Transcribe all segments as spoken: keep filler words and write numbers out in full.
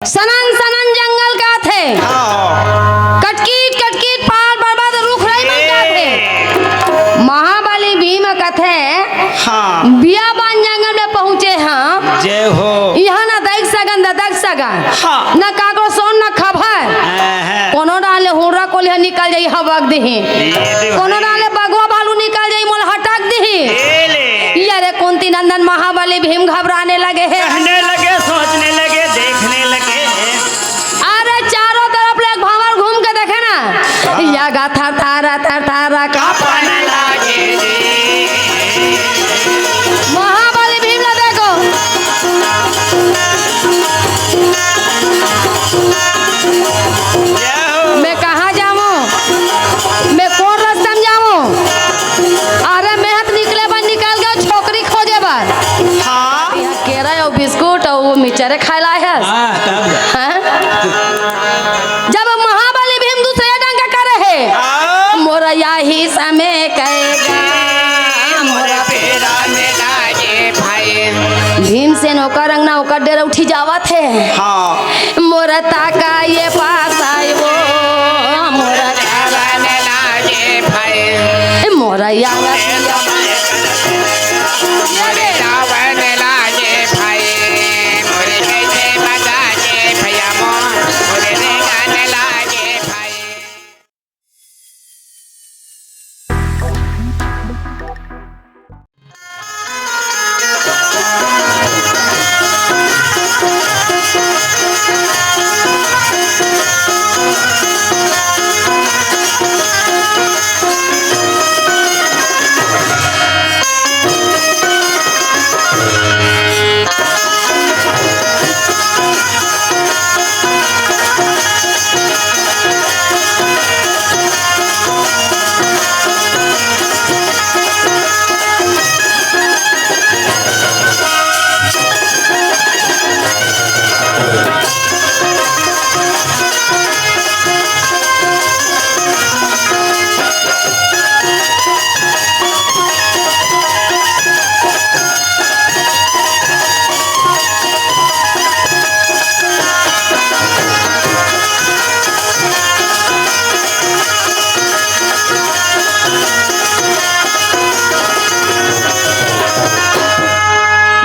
सनन सनन जंगल काथे। हाँ। कटकीट कटकीट पहाड़ बरबाद रुख रही मन काथे। महाबली भीम कथे, हाँ। बियाबान जंगल में पहुँचे हाँ। जय हो। इहाँ न दइक सगन, न ददक सगन। हाँ। न काकरो सोन, न खबर। हाँ, हाँ। कोनो डाले हुर्रा कोलिहा निकल जाई हबक दिही। ये दे कोनो भाई। डाले बगवा भालू निकल जाई मोला हटक दिही। ये ले। ये रे कुंती नंदन महाबली भीम घबराने लगे हे। कहने लगे, सोचने लगे, देखने लगे। अरे चारों तरफ ले एक भंवर घूम के देखे ना। हाँ। या गा थर थर थर थर कांपने लगे जी। महाबली भीम ला देखो। जय हो। मैं कहाँ जाऊँ? मैं कौन रास्ता में जाऊँ? अरे मैं हाथ निकले बर निकल गया छोकरी खोजे बर। हाँ। यहाँ केरा अउ बिस्कुट अउ वो मिक्सचर खाए ला आए हस। हाँ, तब। हाँ? जब महाबली भीम दूसरे डंका करे हे, हाँ। मोरा याही समय कहेगा, मोरा बेरा में लागे भाई। भीमसेन ओकर अंगना ओकर डेरा उठी जावत हे। हाँ। मोरा ताका ये पास आए वो, मोरा चावन लागे भाई। ए, मोरा यावा मोरे चावन लागे भाई। मोरे कैसे बजा के भैया मोर, मोरे रे गाने लागे भाई।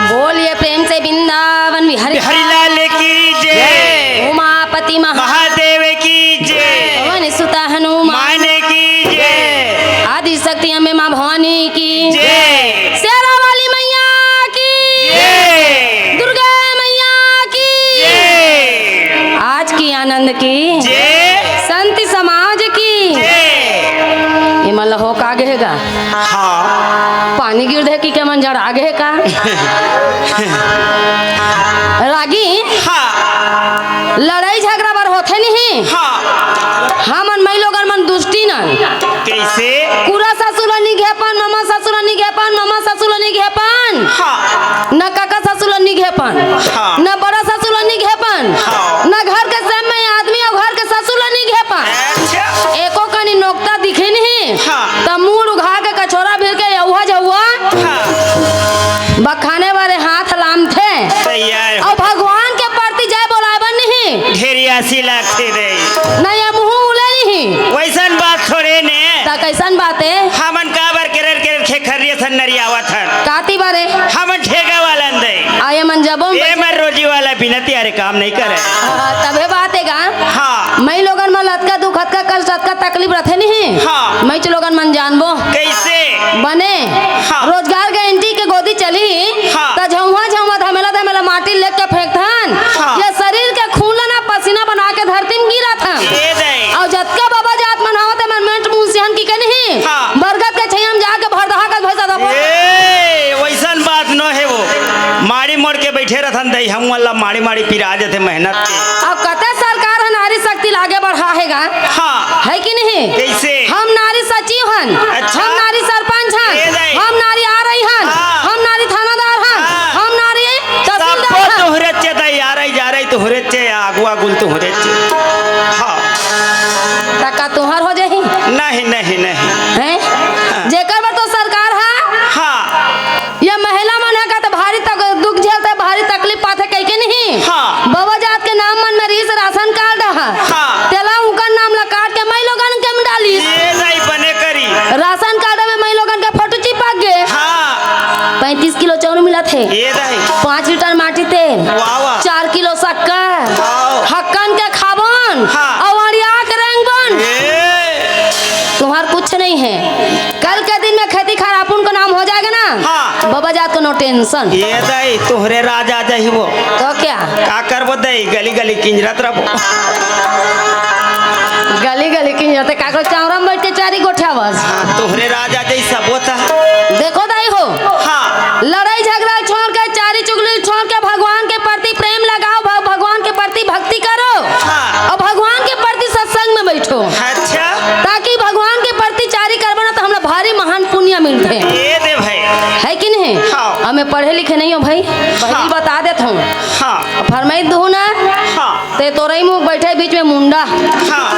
बोलिए प्रेम से वृंदावन बिहारी बिहारी लाल की जय। उमापति महा महादेव की जय। पवन सुत हनुमान मान की जय। आदि शक्ति अम्बे माँ भवानी की जय। शेरा वाली मैया की जय। दुर्गा मैया की जय। आज की आनंद की जय। संत समाज की जय। ये मन ला होका गे हे गा। हाँ। पानी गिर दे कि के मन जड़ा गे हे का? रागी, हाँ। लड़ाई झगड़ा बर होथे नहीं। हाँ। हमन मई लोगन मन दुष्टी नन। कैसे? कुरा ससुर ला निघेपन, ममा ससुर ला निघेपन, ममा ससुर ला निघेपन। हाँ। न काका ससुर ला निघेपन। हाँ। न बड़ा ससुर ला निघेपन। हाँ। न घर के सब में आदमी अउ घर के ससुर ला निघेपन। अच्छा। एको कनी नोकता दिखे नहीं। हाँ। त मुड़ उघा के कछोरा भिर के यउहा झउहा। हाँ। बखाने वाले हाथ लामथे। तैयार। अउ भगवान के परती जय बोलाए बर नहीं। ढेरिया सी लागथे रे। न ये मुँह उले नहीं। वैसन बात थोड़े ने। त कैसन बात हे? हमन काबर केरर केरर खेखरिया सन नरियावत हन। काती बारे? हमन ठेका वाला न दे। आ ये मन जबो ए मर रोजी वाला बिना तियारे काम नहीं करे। हाँ, तभे बात हे गा। हाँ। मई लोगन मन अतका दुख, अतका कष्ट, अतका तकलीफ रथे नहीं। हाँ। मई च लोगन मन जानबो। कैसे? बने। हाँ। रोजगार गारंटी के गोदी चली। हाँ। त झउहा झउहा धमेला धमेला माटी लेके फेंकथन। हाँ। ये शरीर के खून ला ना पसीना बना के धरती में गिराथन। ये दे। अउ जतका बाबा जात मन हवत हे, मन मेंट मुंसियान की के नहीं। हाँ। बरगद के छैया में जाके भरदहा के भैंसा दबो। ए, वैसन बात न हे वो। माड़ी मोड़ के बैठे रथन दई, हम वाला माड़ी माड़ी पिरा जथे मेहनत के। अब कते सरकार ह नारी शक्ति लागे बढ़ा हे गा? हाँ। हे कि नहीं? कैसे? हम नारी सचिव हन, अच्छा। हम नारी सरपंच हन, ए दई। हम नारी आरई हन, हाँ। हम नारी थानादार हन, हाँ। हम नारी तहसीलदार सबो हन। तोहरे चे दई, आरई जारई तोहरे चे, आगू आगुल तोहरे चे। हाँ। त का तोहर हो जाही? नहीं, नहीं, नहीं। हैं? हाँ। जेकर बर तो सरकार ह हाँ। ये महिला मन ह का त भारी तक दुख झेलथे, भारी तकलीफ पाथे कहिके नहीं। हाँ। बबा जात के नाम म राशन कार्ड ह। हाँ। तेला उंकर नाम ला काट के माई लोगन के में डालिस। ये नहीं बने करी। राशन कार्ड में माई लोगन के फोटो चिपक गे। हाँ। पैंतीस किलो चाउर मिलत हे। ये नहीं। पाँच लीटर माटी तेल। वाह, वाह। चार किलो शक्कर। हाँ। हक्कन के खाबन। हाँ। अउ अड़िया के रेंगबन। ये। तुम्हार कुछ नहीं है। कल के दिन में खेती खार अपन को नाम हो जाएगा ना। हाँ। बबा जात को no tension। ये दई, तोहरे राज आ जाही वो। तो क्या? का करबो दई, गली गली किंजरत रबो। गली गली किंजरत, काकरो चावरा में बैठ के चारी गोठियावस। हाँ, तोहरे राज आ जाही सब होता। देखो दाई हो। हाँ। लड़ाई झगड़ा छोड़ के, चारी चुगली छोड़ के, भगवान के प्रति प्रेम लगाओ, भ-, भगवान के प्रति भक्ति करो। हाँ। और भगवान के प्रति सत्संग में बैठो। अच्छा। ताकि भगवान के प्रति चारी करबो ना, तो हमला भारी महान पुण्य मिलथे। ये दे भाई। है कि नहीं? हाँ। अब मैं पढ़े लिखे नहीं हूँ भाई, पहली हाँ। बता देत हूँ। हाँ। फरमाई दू ना, हाँ। ते तोरई मुख बैठे बीच में मुंडा। हाँ।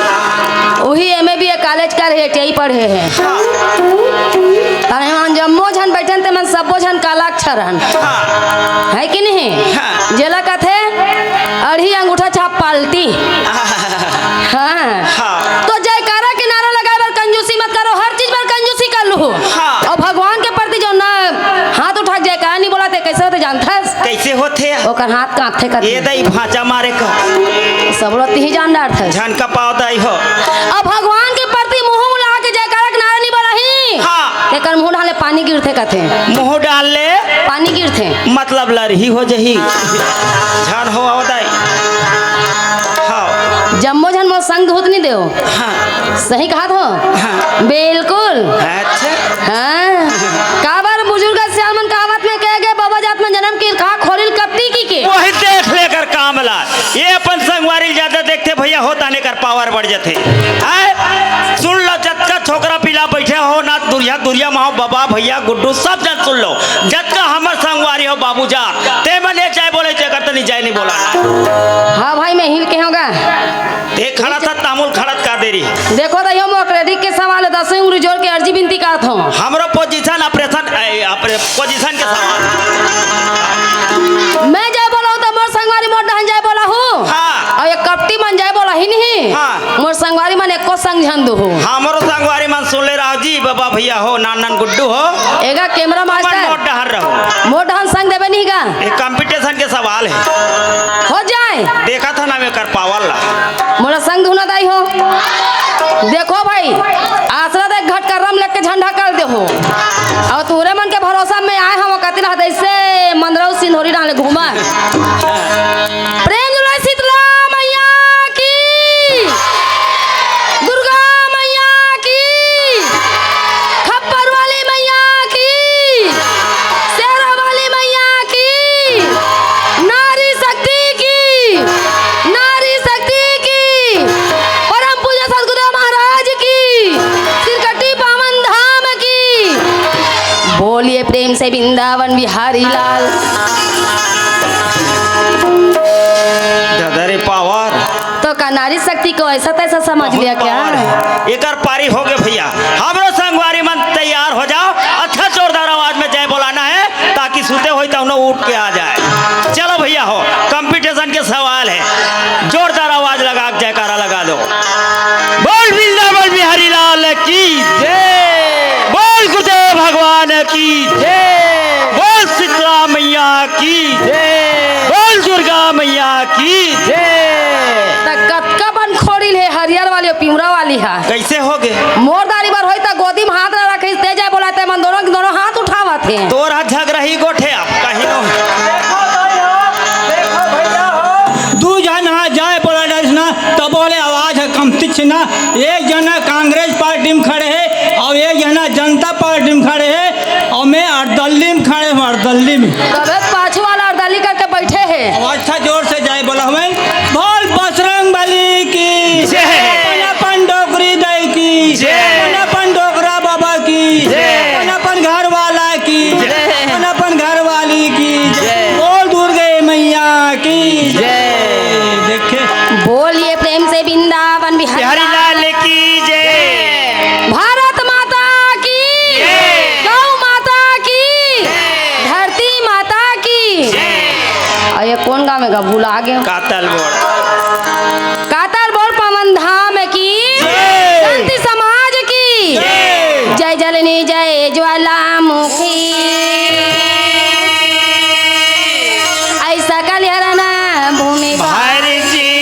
वही M A B A college कर हे, टीआई पढ़े हे। हाँ। तने मन जम्मो झन बैठन, ते मन सब्बो झन कालाक्षर हन। हाँ। है कि नहीं? हाँ। जेला कथे अढ़ी अंगूठा छाप पाल्टी। हाँ। हाँ। तो जयकारा के नारा लगाए बर कंजूसी मत करो, हर चीज बर कंजूसी कर लूहू। हाँ। और भगवान के प्रति जो ना हाथ उठा के जयकारा नहीं बोला, ते कैसे होथे जानथस? कैसे होथे? ओकर हाथ कांपथे कथे। ये दई भांचा मारे का। सब लोग तिही जान डारथस। झन का पाव दाई हो। अब भगवान के प्रति मुंह उला के जयकारा के नारा नहीं बोलाही। हाँ। तेकर मुंह डाले पानी गिरथे कथे। मुंह डाल ले। पानी गिरथे। मतलब लरही हो जही। झन हो अवदाई। हाँ। जम्मो झन मोर संग धूत नहीं देव। हाँ। सही कहा थो? हाँ। बिल्कुल। अच्छा। हाँ। काबर बुजुर्ग सियान मन कहावत में कहे गए, "बबा जात में जन्म की खा खोरिल कपटी की के।" वही देख लेकर काम ला। ये अपन संगवारी ज्यादा देखथे भैया, होता नहीं कर पावर बढ़ जाथे। हैं? सुन लो, जतका छोकरा पिला बैठे हो ना, दुरिया, दुरिया माँ, बाबा, भैया, गुड्डू, सब जन सुन लो। जतका हमर संगवारी हो बाबू जा, ते मन ये चाहे बोले, चाहे करते नहीं, जाए नहीं बोला। हाँ भाई, मैं हिल के होगा। ते खड़ा था, तामुल खड़ा का देरी। देखो तो यो मोर क्रेडिट के सवाल है, दसवीं उंगली जोड़ के अर्जी विनती करत हूँ। हमरो पोजीशन ऑपरेशन, ए, ऑपरे-, पोजीशन के सवाल। मैं जय बोला हूँ तो मोर संगवारी मोर डहन जय बोला हूँ। हाँ। और ये कपटी मन जय बोला ही नहीं। हाँ। मोर संगवारी मन एको संग झन दू हो। हमरो संगवारी मन सुन ले राव जी, बाबा भैया हो, नान नान गुड्डू हो। एगा कैमरा तुमन मास्टर। मोर डहन रहो। मोर डहन संग देबे नहीं गा। ये कंपटीशन के सवाल है। हो जाए। देखा था ना मैं कर पावल ला। मोला संग धुना दाई हो। देखो भाई, आसरा दे घट करम लेके झंडा कर दे हो। और तोरे मन के भरोसा में आए हम कतिला हद ऐसे मंदरऊ सिंधोरी डाले घूमा। प्रेम जुलाई शीतला मैया की, दुर्गा मैया की, खप्पर वाली मैया की, शेरा वाली मैया की, नारी शक्ति की, नारी शक्ति की, परम पूज्य सदगुरुदेव महाराज की, सिरकट्टी पावन धाम की। बोलिए प्रेम से वृंदावन बिहारी लाल। दादा रे पावर। तो का नारी शक्ति को ऐसा तैसा समझ बहुत लिया क्या? पावर है। एकर पारी हो गए भैया। हमरो संगवारी मन तैयार हो जाओ। अच्छा जोरदार आवाज में जय बोलाना है, ताकि सुते होई तब उठ के आ जाए। चलो भैया हो, कंपटीशन के सवाल है। जोरदार आवाज लगा के जयकारा लगा दो। बोल वृंदावन बिहारी लाल की जय। बोल गुरुदेव भगवान की जय। बोल शीतला मैया की जय। बोल दुर्गा मैया की जय। त कतका बन खोड़ी ले हरियर वाली अउ पिंवरा वाली हा। कैसे हो गए? मोर दारी बर होई त गोदी में हाथ ला रखिस, ते जय बोला ते मन दोनों के दोनों हाथ उठावत हे। तोर हाथ झगरही गोठे अब कहीं नो। दू झन हा जय बोला डरिस ना, तब बोले आवाज ह कमतिच ना। एक झन ह कांग्रेस पार्टी में खड़े हे अउ एक झन ह जनता पार्टी में खड़े हे अउ मैं अरदल्ली में खड़े हूँ, अरदल्ली में। तबे पाछू वाला अरदल्ली करके बैठे हे। अब अच्छा जोर से जय बोला हमें। बोल बजरंग बली की जय। अपन अपन डोकरी दई की जय। अपन अपन डोकरा बाबा की जय। अपन अपन घर वाला की जय। अपन अपन घर वाली की जय। जय। बोल दुर्गे मैया की जय। जय। देखे। बोलिए प्रेम से वृंदावन बिहारी बिहारी लाल की जय। भारत माता की जय। गौ माता की जय। धरती माता की जय। अउ ये कोन गाँव में गा भुला गे? कातल मोड़। जय ज्वालामुखी। ऐसा कलिहरन भूमि भर जी।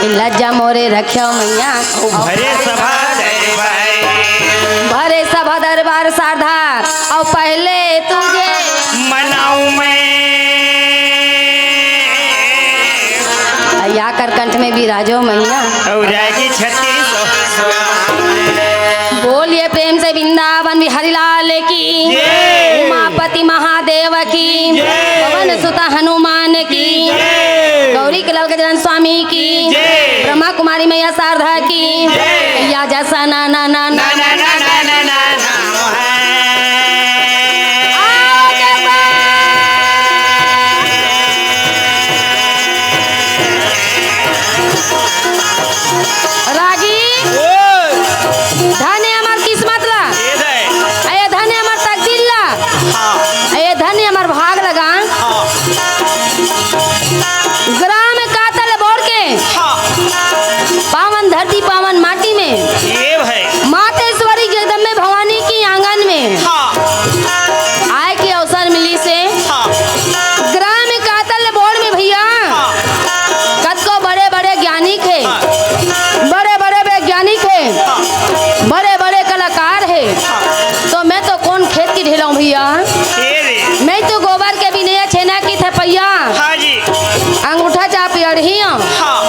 लज्जा मोरे रख्यो मैया। भरे सभा दरबार। भरे सभा दरबार शारदा। अउ पहले तुझे मनाऊं मैं। या कर कंठ में विराजो मैया। अउ रागी छत्तीस। बोलिए प्रेम से वृंदावन बिहारी लाल की। जय। उमापति महादेव की। जय। पवन सुत हनुमान की। जय। गौरी के लाल गजानन स्वामी की। जय। ब्रह्मा कुमारी मैया शारदा की। जय। या जसा ना ना ना ना। आओ जसा। रागी। ओए। धन्य हमर किस्मत ला। ये दे। ए धन्य हमर तकदीर ला। हाँ। ए धन्य हमर भाग लगा। हाँ। ग्राम कातल बोर के। हाँ। पावन धरती पावन माटी में। ये भाई। मातेश्वरी जगदम्बे भवानी की आंगन में। हाँ। आए के अवसर मिलिस हे। हाँ। ग्राम कातल बोर में भैया। हाँ। कतको बड़े बड़े ज्ञानी थे। हाँ। बड़े बड़े वैज्ञानिक हे। हाँ। बड़े बड़े कलाकार हे। हाँ। तो मैं तो कोन खेत की ढिलाऊं भैया। ये रे। मैं तो गोबर के बिनैया छेना की थपैया। हाँ जी। अंगूठा चाप अड़ही हूँ। हाँ।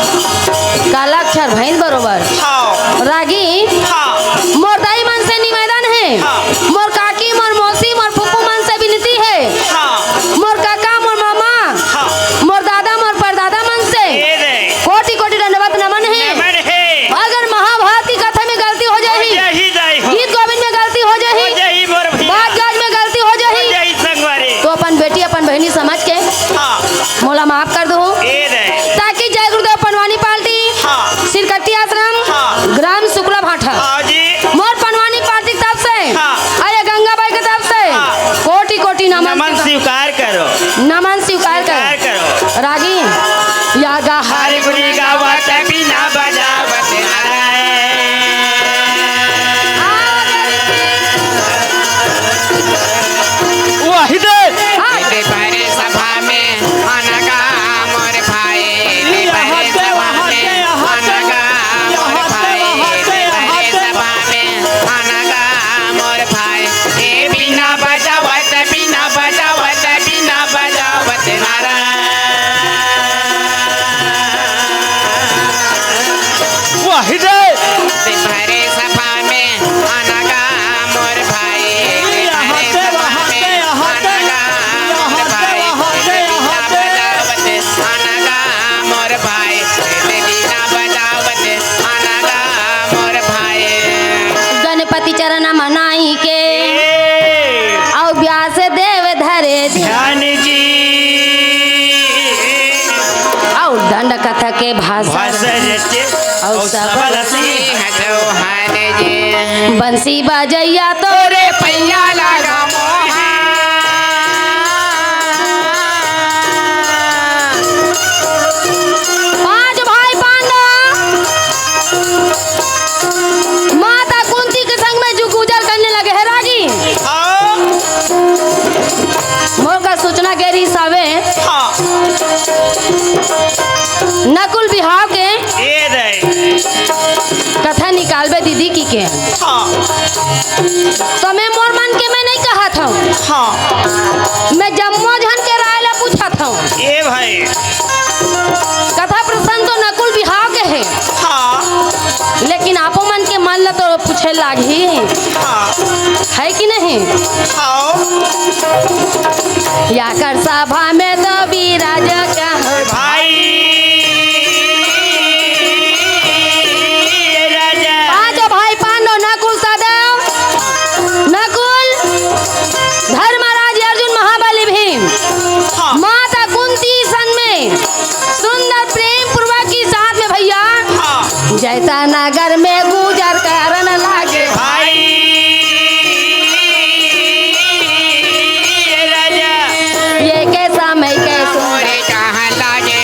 काला अक्षर भैंस बरोबर। हाँ। रागी। हाँ। मोर दाई मन से निवेदन हे। हाँ। मोर काकी, मोर मौसी, मोर फूफू मन से विनती हे। हाँ। मोर काका, मोर मामा, हाँ। मोर दादा, मोर परदादा मन से ये रे। कोटि कोटि दंडवत नमन हे। नमन हे। अगर महाभारत की कथा में गलती हो जाही, हो जाही दाई हो। गीत गोविंद में गलती हो जाही, हो जाही मोर भैया। बात गाज में गलती हो जाही, हो जाही संगवारी। तो अपन बेटी, अपन बहिनी समझ के हाँ। मोला माफ कर दो। ये रे। ताकि जय गुरुदेव पनवानी पार्टी, हाँ। सिरकट्टी आश्रम, हाँ। ग्राम शुक्ला भाटा। हाँ जी। मोर पनवानी पार्टी की तरफ से, हाँ। अरे गंगा बाई की तरफ से, हाँ। कोटि कोटि नमन। नमन स्वीकार करो। नमन स्वीकार करो। स्वीकार करो। रागी, या गा हर गुनी गावत बिना बजावत नारायण। वाहिदे। हाँ। भरे सभा में अनगा मोर भाई, भरे सभा में अनगा मोर भाई, भरे सभा में अनगा मोर भाई। ए बिना बजावत, बिना बजावत, बिना बजावत नारा। वाह रे। भरे सभा में अनगा मोर भाई, भरे सभा में अनगा मोर भाई, बिना बजावत अनगा मोर भाई, बिना बजावत अनगा मोर भाई। गणपति चरण मनाई के अउ व्यास देव धरे ध्यान जी। अउ दंड कथा के भाषा भाषा रचे अउ अउ सबल सबल सिंह चौहान जी। बंसी बजैया तोरे पैया लागा मोहा। पांच भाई पांडव माता कुंती के संग में जो गुजर करने लगे हे रागी। हाँ। मोर का सूचना के रहिस हवे। हाँ। नकुल बिहाव के ए रे। कथा निकालबे दीदी कहिके। हाँ। तो मैं मोर मन के मैं नहीं कहत हूँ। हाँ। मैं जम्मो झन के राय ला पूछत हूँ। ए भाई। कथा प्रसंग तो नकुल बिहाव के हे। हाँ। लेकिन आपो मन के मन ला तो पूछे लागही। हाँ। हे कि नहीं? हाँ। या कर सभा में तो विराज कहे भाई। राजा। पांचों भाई पांडव, नकुल सहदेव, नकुल, धर्मराज, अर्जुन, महाबली, भीम, हाँ। माता कुंती संग में सुंदर प्रेम पूर्वक के साथ में भैया हाँ। जैता नगर में गुजर करन लागे। भाई राजा। ये कैसा मैं कैसा मोरे कहाँ लागे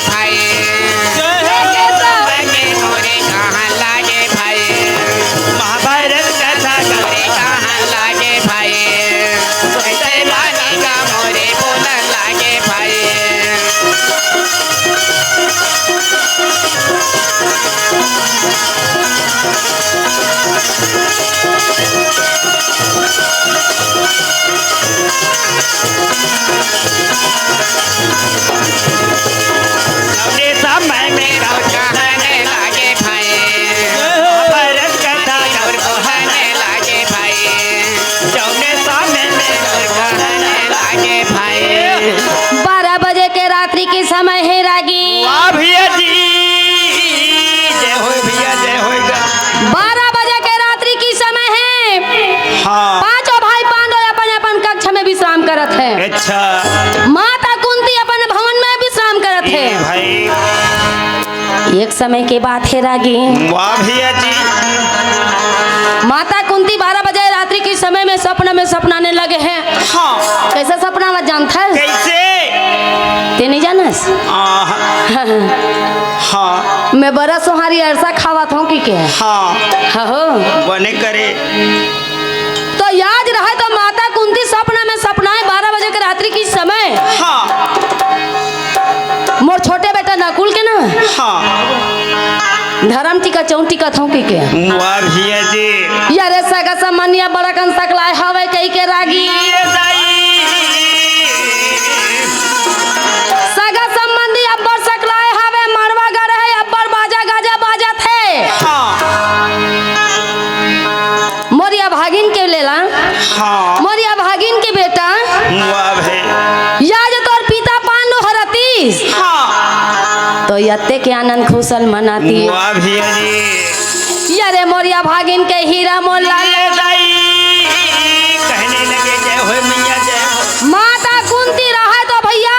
समय हे रागी। वाह भैया जी, जय हो भैया, जय होय गा। बारह बजे के रात्रि की समय हे। हाँ। पांचों भाई पांडव अपन अपन कक्ष में विश्राम करत हे। अच्छा। माता कुंती अपन भवन में विश्राम करत हे। ए भाई। एक समय के बात हे रागी। वाह भैया जी। माता कुंती बारह बजे रात्रि की समय में सपना में सपनाने लगे हे। हाँ। कैसे सपना में जानत हस? कैसे? ते नहीं जानस? आहा। हाँ। मैं बड़ा सोहारी अरसा खावत हूँ कि के? हाँ। हाँ हो। बने करे। तो याद रहे तो माता कुंती सपना में सपनाए बारह बजे के रात्रि की समय। हाँ। मोर छोटे बेटा नकुल के ना। हाँ। धरम टीका चौंटी कथों की के। वाह भैया जी। यारे सगा सम्मानिया बड़ा कन सकलाए हवे कई के रागी। ये दाई। सगा संबंधी अब्बड़ सकलाए हवे, मड़वा गड़े हे, अब्बड़ बाजा गाजा बाजत हे। हाँ। मोरिया भागिन के लेला। हाँ। मोरिया भागिन के बेटा। वाह भाई। या जो तोर पिता पांडु हरतीस। हाँ। तो यत्ते के आनंद खुशल मनाती। वाह भैया जी। यारे मोरिया भागिन के हीरा मोर लाल। ये दाई। कहने लगे, "जय हो मैया, जय हो।" माता कुंती रहे तो भैया।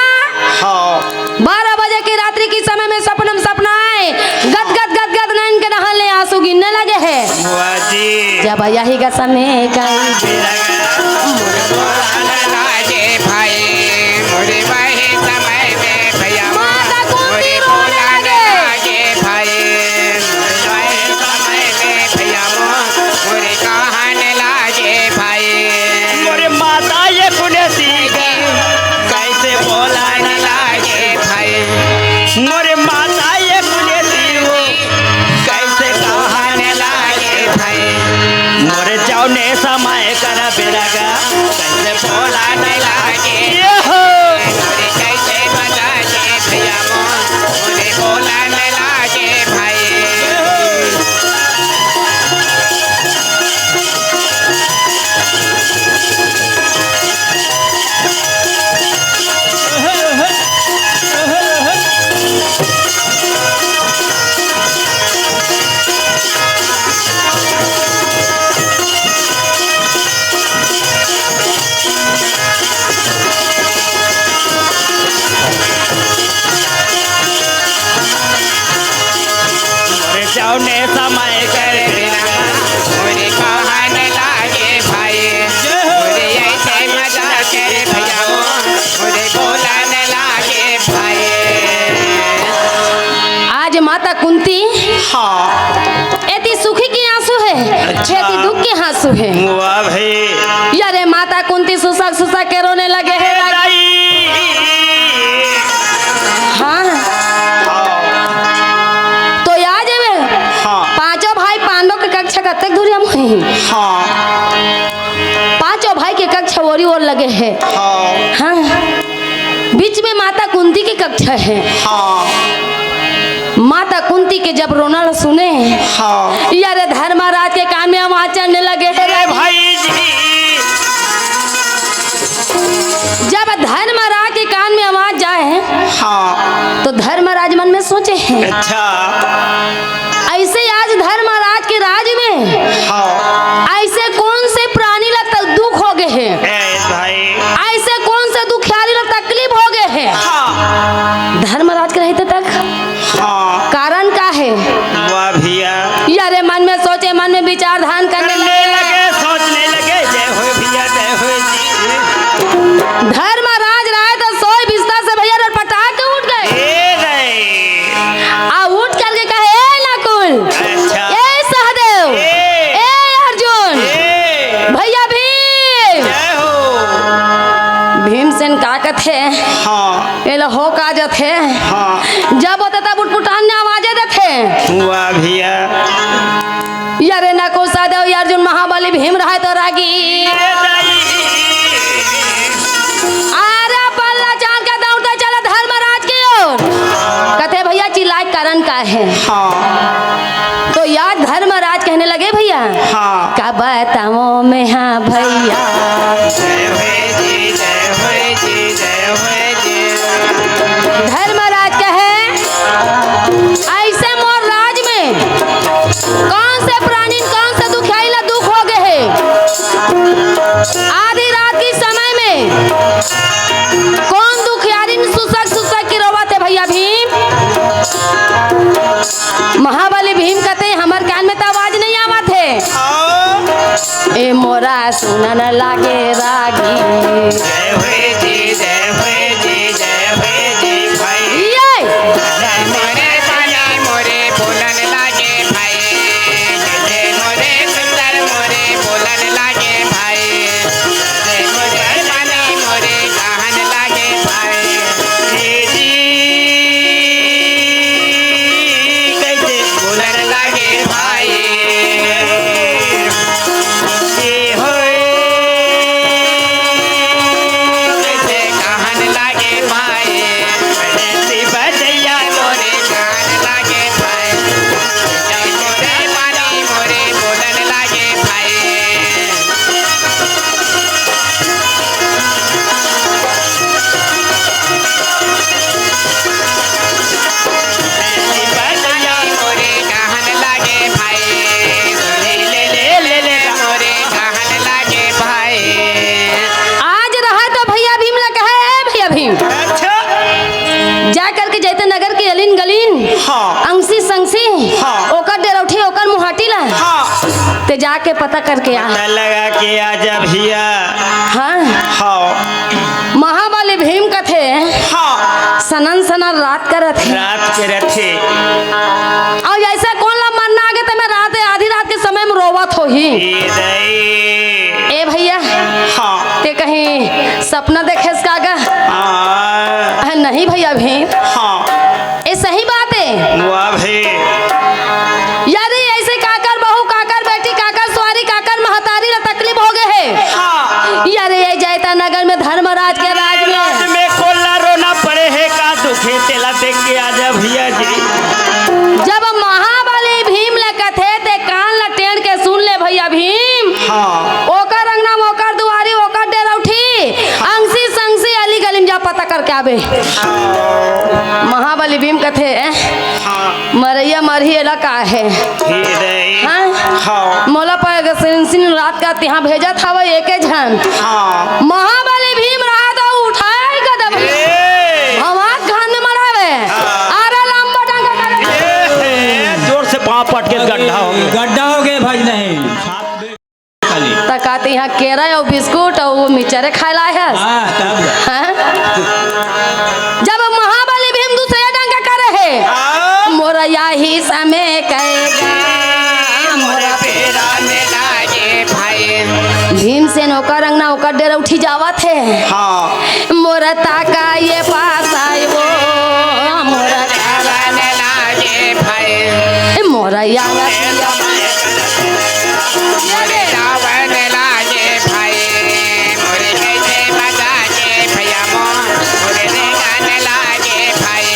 हाँ। बारह बजे की रात्रि की समय में सपनम सपनाए, गद गद गद गद नैन के नहाने आंसू गिरने लगे हे। वाह जी। जब यही गा समय कई लागे भाई, मोरे वही समय में भैया माता कुंती रोने लगे। लागे भाई, मोरे वही समय में भैया मोरे कहाने लागे भाई। मोरे माता ये कुलेसी कैसे बोलाने लागे भाई, मोरे माता ये कुलेसी कैसे कहाने लागे भाई, मोरे जौने समय कर बेरगा कैसे बोलाने लागे। ये हो। मोरे कैसे बजाने भैया मोरे बोलाने लागे भाई। मोरे जौने समय कर बेरगा, मोरे कहन लागे भाई, मोरे ऐसे मजा करे भैया, मोरे बोलन लागे भाई। आज माता कुंती हाँ। एती सुखी के आंसू हे, अच्छा। एती दुख के आंसू हे। वाह भाई। यारे माता कुंती सुसक सुसक के रोने लगे हे। दाई। हाँ। हाँ। तो याद हे हाँ। पांचों भाई पांडव के कक्षा कतेक दूरिया में हे? हाँ। पांचों भाई के कक्षा ओरी ओर लगे हे। हाँ। हाँ। बीच में माता कुंती के कक्षा हे। हाँ। माता कुंती के जब रोना ल सुने, हाँ। यारे धर्मराज के कान में आवाज चढ़ने लगे हे। ए भाई जी। जब धर्मराज के कान में आवाज जाए, हाँ। तो धर्मराज मन में सोचे हे, अच्छा। ऐसे आज धर्मराज के राज में हाँ। ऐसे कौन से प्राणी ला त-, दुख हो गए हे? ए भाई। ऐसे कौन से दुखियारी ला तकलीफ हो गए हे? हाँ। धर्मराज के रहते तक हाँ। कारण का हे? वाह भैया। यारे मन में सोचे, मन में विचार धान करने करने लगे। लगे, सोचने लगे, जय हो भैया, जय हो जी। धर्मराज राय तो सोए बिस्तर से भैया और पटाक के उठ गए। ए रे। आ उठ करके कहे, "ए नकुल, अच्छा। ए सहदेव, ए। ए अर्जुन, ए। भैया भीम।" जय हो। भीमसेन का कथे? हाँ। एला हो का जथे? हाँ। जब होते तब उटपुटान ने आवाजे देथे। वाह भैया। यारे नकुल सहदेव, अर्जुन महाबली भीम रहे तो रागी। अरे पल्ला चाल के दौड़ते चले धर्मराज की ओर। कथे, "भैया चिल्लाए कारण का हे?" हाँ। तो यार धर्मराज कहने लगे, "भैया, हाँ। का बताओ मैं, हाँ भैया।" जय हो जी, जय हो जी, जय हो जी। धर्मराज कहे, "ऐसे मोर राज में कौन से प्राणी, कौन से दुखियारी ला दुख हो गए हे? आधी रात के समय में कौन दुखियारी सुसक सुसक के रोवत हे भैया भीम?" महाबली भीम कथे, "हमर कान में त आवाज नहीं आवत हे।" ए मोरा सुनन लागे रागी। जय हुए जी, जय हुए जी, जय हुए जी भाई। ये। जय मोरे पानी मोरे बोलन लागे भाई। जय मोरे सुंदर मोरे बोलन लागे भाई। जय मोरे पानी मोरे कहन लागे भाई। जी, जी, कैसे बोलन लागे भाई। ए होए, कैसे कहन लागे माए, बजैया मोरे कहन लागे भाई, मोरे पानी मोरे बोलन लागे भाई। आज रहा तो भैया भीम ला कहे, "ए भैया भीम।" अच्छा। जा करके जैते नगर के अलिन गलिन, हाँ। अंगसी संगसी, हाँ। ओकर डेरौठी, ओकर मुहाटी ला, हाँ। ते जाके पता करके आ। पता लगा के आ जा भैया। हाँ। हाँ। महाबली भीम कथे, हाँ। सनन सनन रात करत हे। रात करत हे। अउ ऐसा कोन ला मरना आगे त मैं रात, आधी रात के समय में रोवत होही। ए दई। ए भैया। हाँ। ते कहीं सपना देखेस का गा? हाँ। अहे नहीं भैया भीम। हाँ। ए सही बात हे। वाह भाई। यार, ऐसे काकर बहू, काकर बेटी, काकर सुवारी, काकर महतारी ला तकलीफ हो गए हे। हाँ। यार, ये जैता नगर में धर्मराज के राज में। राज में कोला रोना पड़े हे का दुखे, तेला देख के आ जा भैया जी। जब महाबली भीम ला कथे, ते कान ला टेढ़ के सुन ले भैया भीम। हाँ। ओकर अंगना में ओकर दुआरी, ओकर डेरौठी, अंगसी संगसी अली गली में जा पता करके आबे। हाँ। महाबली भीम कथे, हाँ। मरैया मरही एला का हे? हे रे। हाँ? हाँ। मोला पर सिन, सिन रात का तिहाँ भेजत हवय एके झन। हाँ। महाबली भीम रहा तो उठाए कदम। ए। भवाक घाम में मरावे। हाँ। आरा लंबा टांगा करे। ए, ए, जोर से पाँव पटके गड्ढा हो गया। गड्ढा हो गया भाई, नहीं। त का तिहाँ केरा अउ बिस्कुट अउ वो मिचरे खाए ला आए हस? हाँ, तब। हाँ? जब महाबली भीम दूसरे डंका करे हे, हाँ। मोर याही समय कहेगा, मोर पेरा में लागे भाई। भीमसेन ओकर अंगना ओकर डेरा उठी जावत हे। हाँ। मोर ताका ये पास आयो, मोर ताका ने लागे भाई। मोर यार मोर जावन लागे भाई, मोर कैसे बजा के भैया मोर, मोर रे गान लागे भाई,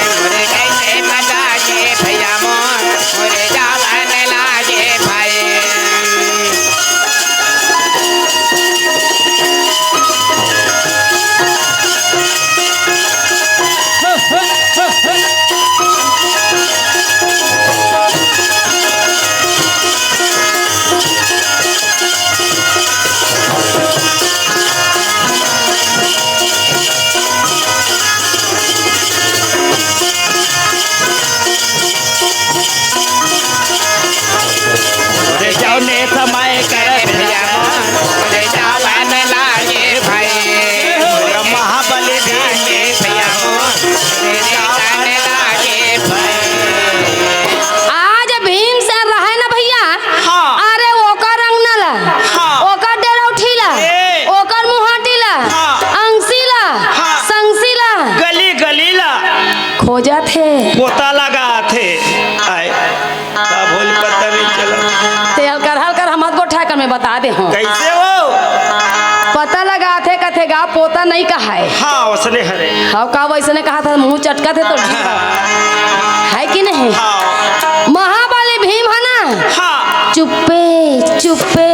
मोर कैसे बजा के भैया मोर, मोर जावन लागे भाई। रे जाओ ने समय कर भैया मोर, रे जावन लागे भाई, मोर महाबली भीम के भैया मोर, रे जावन लागे भाई। आज भीमसेन रहे ना भैया, हाँ। अरे ओकर अंगना ला, हाँ। ओकर डेरौठी ला, ए। ओकर मुहाटी ला, हाँ। अंगसी ला, हाँ। संगसी ला। गली गली ला। खोजत हे। पोता लगात हे। आय। का भोल पता नहीं चला। ते हलकर हलकर हमत गोठा कर मैं बता दे हूँ। कैसे हो? पता लगात हे कथे गा पोता नहीं कहाए। हाँ, उसने हरे। हाँ, का वैसने कहा था, मुँह चटका थे तो ठीक है। है कि नहीं? हाँ। महाबली भीम है ना? हाँ। चुप्पे, चुप्पे,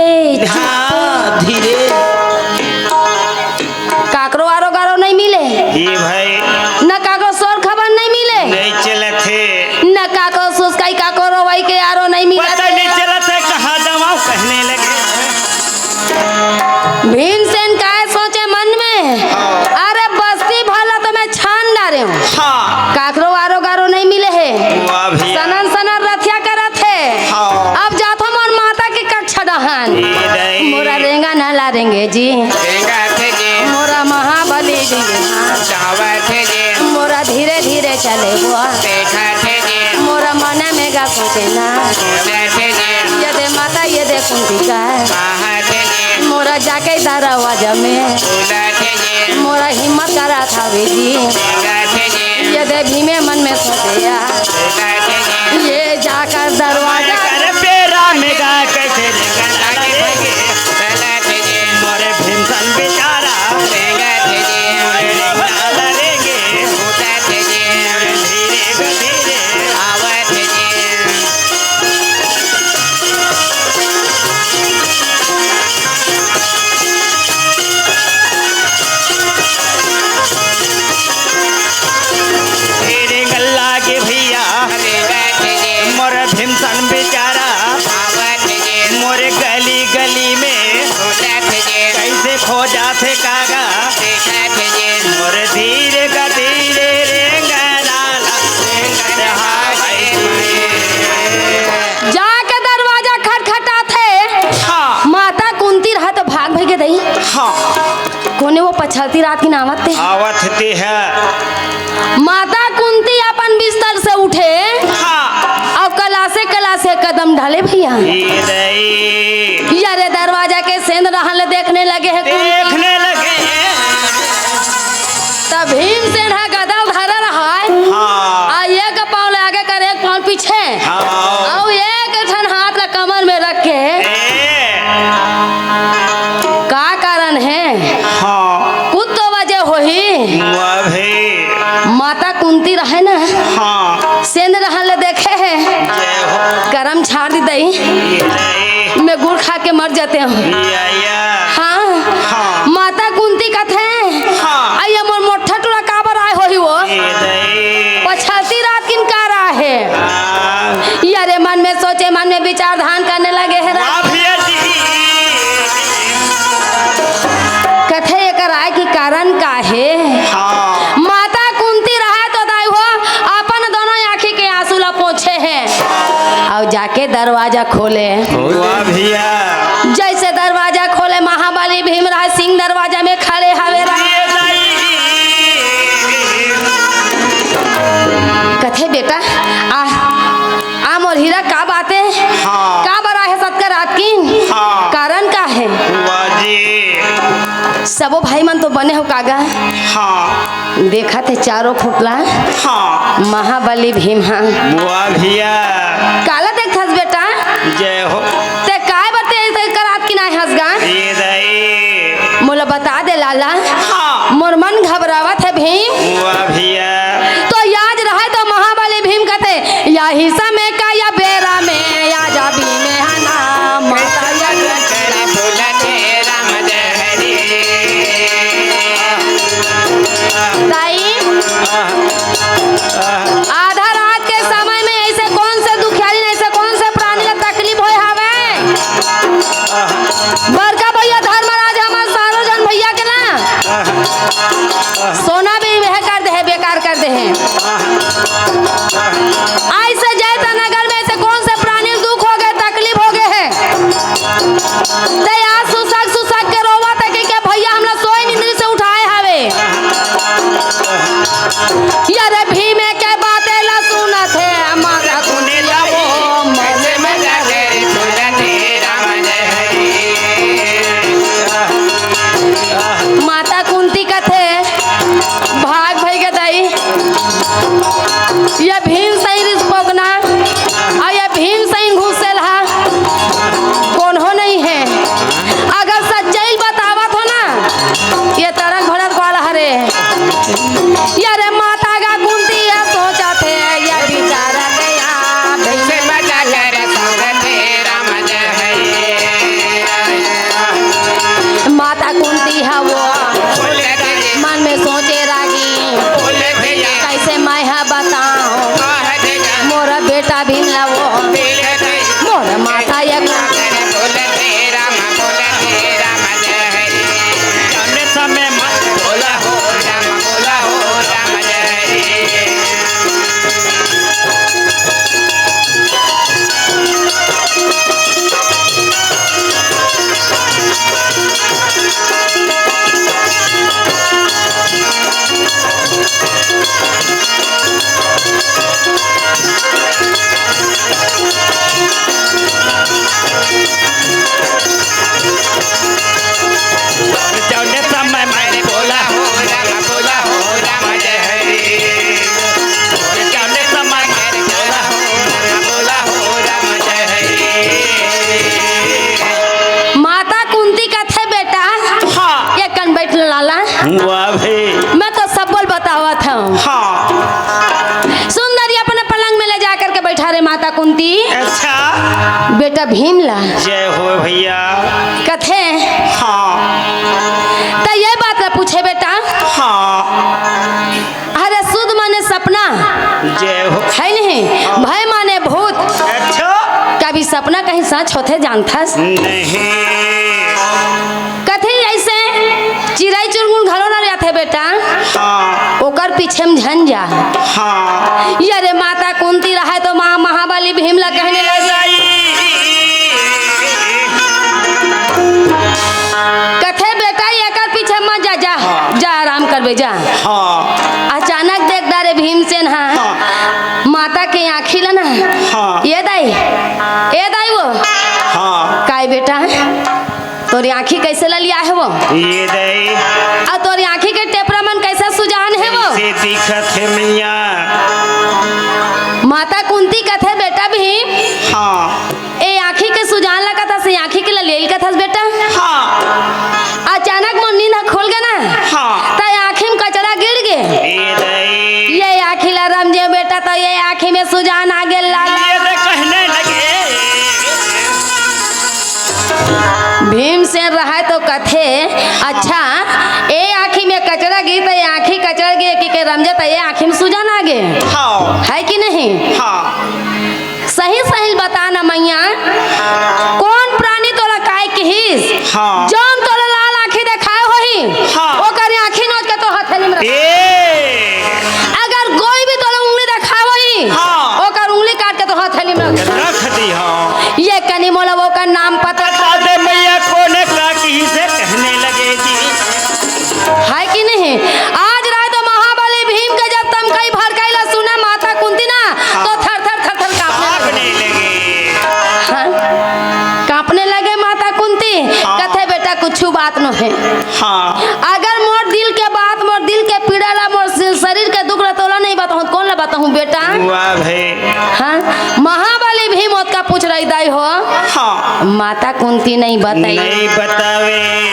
हाँ, धीरे। काकरो आरो गारो नहीं मिले। ये भाई। न काकरो हाँ। काकरो आरो गारो नहीं मिले हे। वाह भैया। सनन सनन रथिया करत हे। हाँ। अब जाथो मोर माता के कक्षा डहन। ए दई। मोरा रेंगा ना ला रेंगे जी। रेंगा थे जी। मोरा महाबली जी। जावा थे जी। मोरा धीरे धीरे चले वो। देखा थे जी। मोरा मन में गा सोचे ना। सोचा थे जी। ये दे माता ये दे कुंती का। कहा थे जी। मोरा जाके दरवाजा में। बोला थे जी। मोरा हिम्मत करा था जी। बोला थे जी। ये दे भीमे मन में सोचे या। बोला थे जी। ये जाकर दरवाजा कर बेरा में गा कैसे रे गला रे। बोला थे जी। मोरे भीमसन बेचारा। बोला थे जी। मोरे लाल रेंगे। बोला थे जी। धीरे धीरे आवत जी। तेरे गल्ला के भैया, मोर भीमसन बेचारा, मोर गली गली में कैसे खोजा थे कागा, मोर धीरे का धीरे रेंगा लाला, रेंगा हाय। जाके दरवाजा खटखटाथे। हाँ। माता कुंती रहा तो भाग भई गे दई। हाँ। कोने वो पछलती रात की नावत ते। आवत ते है। माता कुंती अपन बिस्तर से उठे। हाँ। अब कलासे कलासे कदम डाले भैया। ए दई। यारे दरवाजा के सेंध रहन ले देखने लगे है कुंती। देखने लगे। तब भीमसेन ह गदा धरे रहय। हाँ। आ एक पाँव ले आगे कर, एक पाँव पीछे। हाँ। अउ एक ठन हाथ ला कमर में रख के। ए। का कारण हे? हाँ। कुछ तो वजह होही। वाह भाई। माता कुंती रहे ना। हाँ। सेंध रहन ले देखे हे। जय हो। करम छाड़ दी दई। ये दई। मैं गुड़ खा के मर जाते हूँ। या, या। हाँ। हाँ। माता कुंती कथे। हाँ। अइया मोर मोट्ठा टूरा काबर आए होही वो? ये दई। पछलती रात किन कार आहे? हाँ। यारे मन में सोचे, मन में विचार धान करने लगे हे। वाह भैया जी। कथे एकर आए के कारण का हे? हाँ। माता कुंती रहे तो दाई हो अपन दोनों आँखी के आंसू ला पोंछे हे। अउ जाके दरवाजा खोले। वाह भैया। जैसे दरवाजा खोले, महाबली भीमराज सिंह दरवाजा में खड़े हवे रहे। कथे, "बेटा, आ, आ मोर हीरा, का बात हे? हाँ। काबर आहे सतका रात की? हाँ। कारण का हे?" वाह जी। सबो भाई मन तो बने हो कागा? हाँ। देखत हे चारों फुटला। हाँ। महाबली भीम हा। वाह भैया। काला देखथस बेटा? जय हो। ते काय बर ते, ते करात कि नाय हस गा? ये दई। मोला बता दे लाला। हाँ। मोर मन घबरावत हे भीम। वाह भैया। तो याद रहे तो महाबली भीम कथे, या हिस्सा में का या बेरा में, या जा भीम है ना, माता या तेरा फूल तेरा मजहरी। दाई, आधा रात के समय में ऐसे कौन से दुखियारी, ऐसे कौन से प्राणी ला तकलीफ होए हवे? बड़का भैया धर्मराज, हमर सारो जन भैया के ना सोना भी वह कर दे है, बेकार कर दे है। ऐसे जैत नगर में ऐसे कौन से प्राणी दुख हो गए, तकलीफ हो गए है? ते आज सुसक सुसक के रोवत हे कि क्या भैया हमला सोए निंद्री से उठाए हवे। यारे भीमे के बाते ला सुनत हे, माता कुंती ला वो मन में माता कुंती कथे, भाग भई गे दाई, ये भीम सही रिस पोगना, अउ ये भीम सही घुसेल हा, कोनो नहीं हे। अगर सच्चाई बतावत हो ना, ये तड़क भड़क वाला हरे। यारे माता गा कुंती ह सोचत हे, ये बिचारा के आप से बचा कर सूरत हे राम जय हरे। माता कुंती ह वो मन में सोचे रागी, कैसे मैं ह बताऊं मोर कुंती, अच्छा। बेटा भीम ला जय हो भैया। कथे, हाँ। त ये बात ला पूछे बेटा। हाँ। अरे सुध माने सपना। जय हो। है नहीं? हाँ। भय माने भूत। अच्छा। कभी सपना कहीं सच होथे जानथस? नहीं। कथे ऐसे चिरई चुरमुन घलो न जाथे बेटा। हाँ। ओकर पीछे में झन जा। हाँ। ये रे माता कुंती रहे तो माँ महाबली भीम ला कहने लगी। कथे बेटा एकर पीछे मत जा, जा, हाँ। जा आराम करबे जा। हाँ। अचानक देख डारे भीमसेन हा हाँ। माता के आँखी ला ना। हाँ। ये दाई, ए दाई वो। हाँ। काय बेटा? तोरी आँखी कैसे ललिया हे वो? ये दे। अउ तोरी आँखी के टेपरा मन कैसे सुजान हे वो? कैसे दिखत हे मैया? माता कुंती कथे, "बेटा भीम, हाँ। ए आँखी के सुजान ला कथस, ए आँखी के ललिया ला कथस बेटा?" हाँ। अचानक मोर नींद ह खुल गे ना, हाँ। त आँखी में कचरा गिर गे। ये दे। ये आँखी ला रमजे बेटा, त ये आँखी में सुजान आ गे लाला। ये दे कहने लगे। भीमसेन रहे तो कथे, "अच्छा, ए आँखी में कचरा गिर, त ए आँखी कचरा गिर कि के रमजे, त ए आँखी में सुजान आ गे।" हाँ। है कि नहीं? हाँ। सही सही बता ना मैया, कौन प्राणी तोला काय किहिस? हाँ। जौन तोला लाल आँखी देखाय होही, हाँ। ओकर आँखी नोच के तो हथेली में रख। ए! अगर कोई भी तोला उंगली देखाय होही, हाँ। ओकर उंगली काट के तो हथेली में रख। रख दी, हाँ। ये कनी मोला ओकर नाम पता। बता दे मैया कोन का किहिसे कहने लगे जी। है कि नहीं? आज रात महाबली भीम के जब तमकई भड़कई ला सुने माता कुंती ना, तो थर थर थर थर कांपने कांपने लगे। लगे। हाँ? कांपने लगे माता कुंती। हाँ। कथे, "बेटा, कुछु बात नो हे।" हाँ। अगर मोर दिल के बात, मोर दिल के पीड़ा ला, मोर शरीर के दुख ला तोला नहीं बताहूँ, कोन ला बताहूँ बेटा? वाह भाई। हाँ, महाबली भीम ओतका पूछ रही दाई हो। हाँ। माता कुंती नहीं बताई। नहीं बतावे।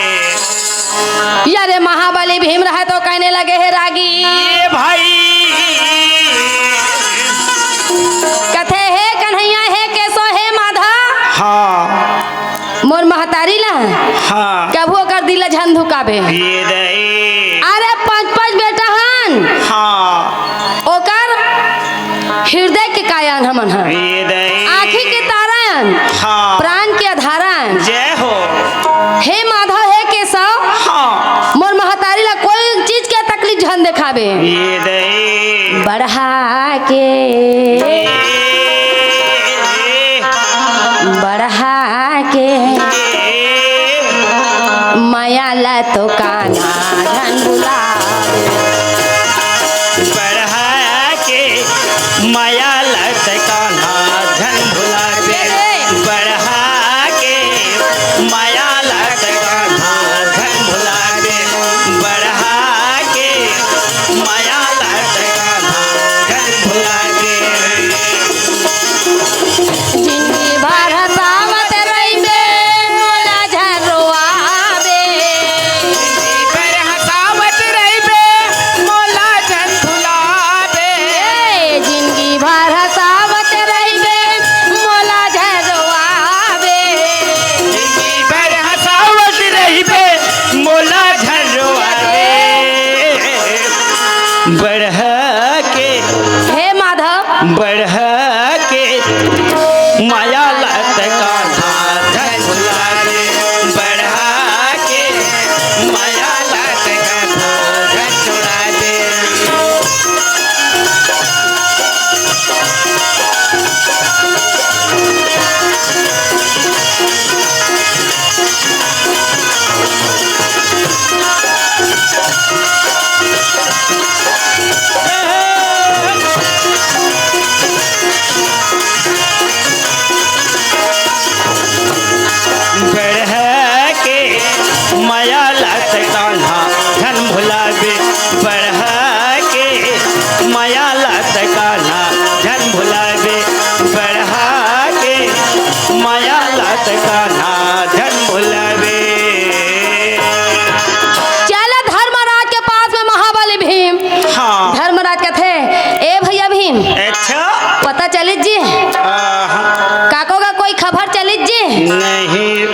यारे महाबली भीम रहे तो कहने लगे, "हे रागी।" ये भाई। कथे, "हे कन्हैया, हे केशव, हे माधव।" हाँ। मोर महतारी ला हाँ। कभू ओकर दिल ला झन धुकाबे। ये दे। अरे पाँच पाँच बेटा हन। हाँ। ओकर हृदय के काया अन हमन ह। ये दे। आँखी के तारा अन। हाँ। प्राण के आधार अन। जय हो। हे माधव, हे केशव, हाँ। मोर महतारी ला कोई चीज के तकलीफ झन देखाबे। ये दे। बढ़ा के, बढ़ा के मया ला तो कान्हा झन भुलावे। बढ़ा के मया ला तो कान्हा झन भुलावे। बढ़ा के मया ला तो कान्हा झन भुलावे। बढ़ा के मया ला तो कान्हा झन भुलावे। जिंदगी भर हंसावत रहिबे, मोला झन रोआबे। जिंदगी भर हंसावत रहिबे, मोला झन भुलाबे। ए, जिंदगी भर हंसावत रहिबे, मोला झन रोआबे। जिंदगी भर हंसावत रहिबे, मोला झन रोआबे। बढ़ा के हे माधव। बढ़ा के मया ला तो कान्हा झन भुलावे। बढ़ा के मया ला तो कान्हा झन भुलावे। बढ़ा के मया ला तो कान्हा झन भुलाबे। बढ़ा के मया ला तो कान्हा झन भुलाबे। बढ़ा के मया ला तो कान्हा झन भुलाबे। चला धर्मराज के पास में महाबली भीम। हाँ। धर्मराज कथे, "ए भैया भीम, अच्छा। पता चलिस जी? आहा। काको का कोई खबर चलिस जी? नहीं।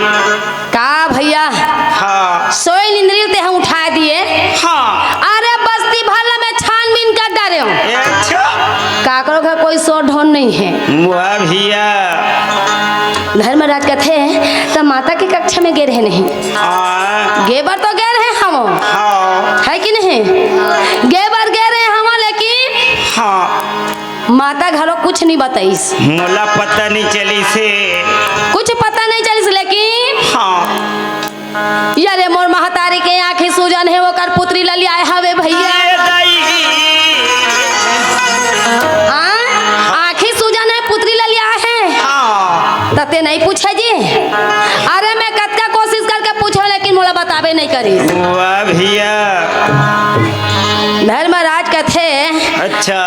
का भैया? हाँ। सोए निंद्री ल तेहा उठाय दिए। हाँ। अरे बस्ती भर ल मैं छानबीन कर डारेंव। अच्छा। काकरो घर कोई सोर ढोर नहीं हे। वाह भैया। धर्मराज कथे, त माता के कक्षा में गे रहे नहीं? हाँ। गे बर तो गे रहे हवं। हाँ। हे कि नहीं? गे बर गे रहे हवं, लेकिन हाँ। माता घलो कुछ नहीं बताइस। मोला पता नहीं चलिस हे। कुछ पता नहीं चलिस, लेकिन हाँ। यारे मोर महतारी के आँखी सूजन हे, ओकर पुतरी ललियाए हवे भैया। ए दाई। हाँ? आँखी सूजन हे, पुतरी ललियाए हे। हाँ। त तें नहीं पूछे जी? अरे मैं कतका कोशिश करके पूछेंव, लेकिन मोला बताबे नहीं करिस। वाह भैया। धर्मराज कथे, अच्छा।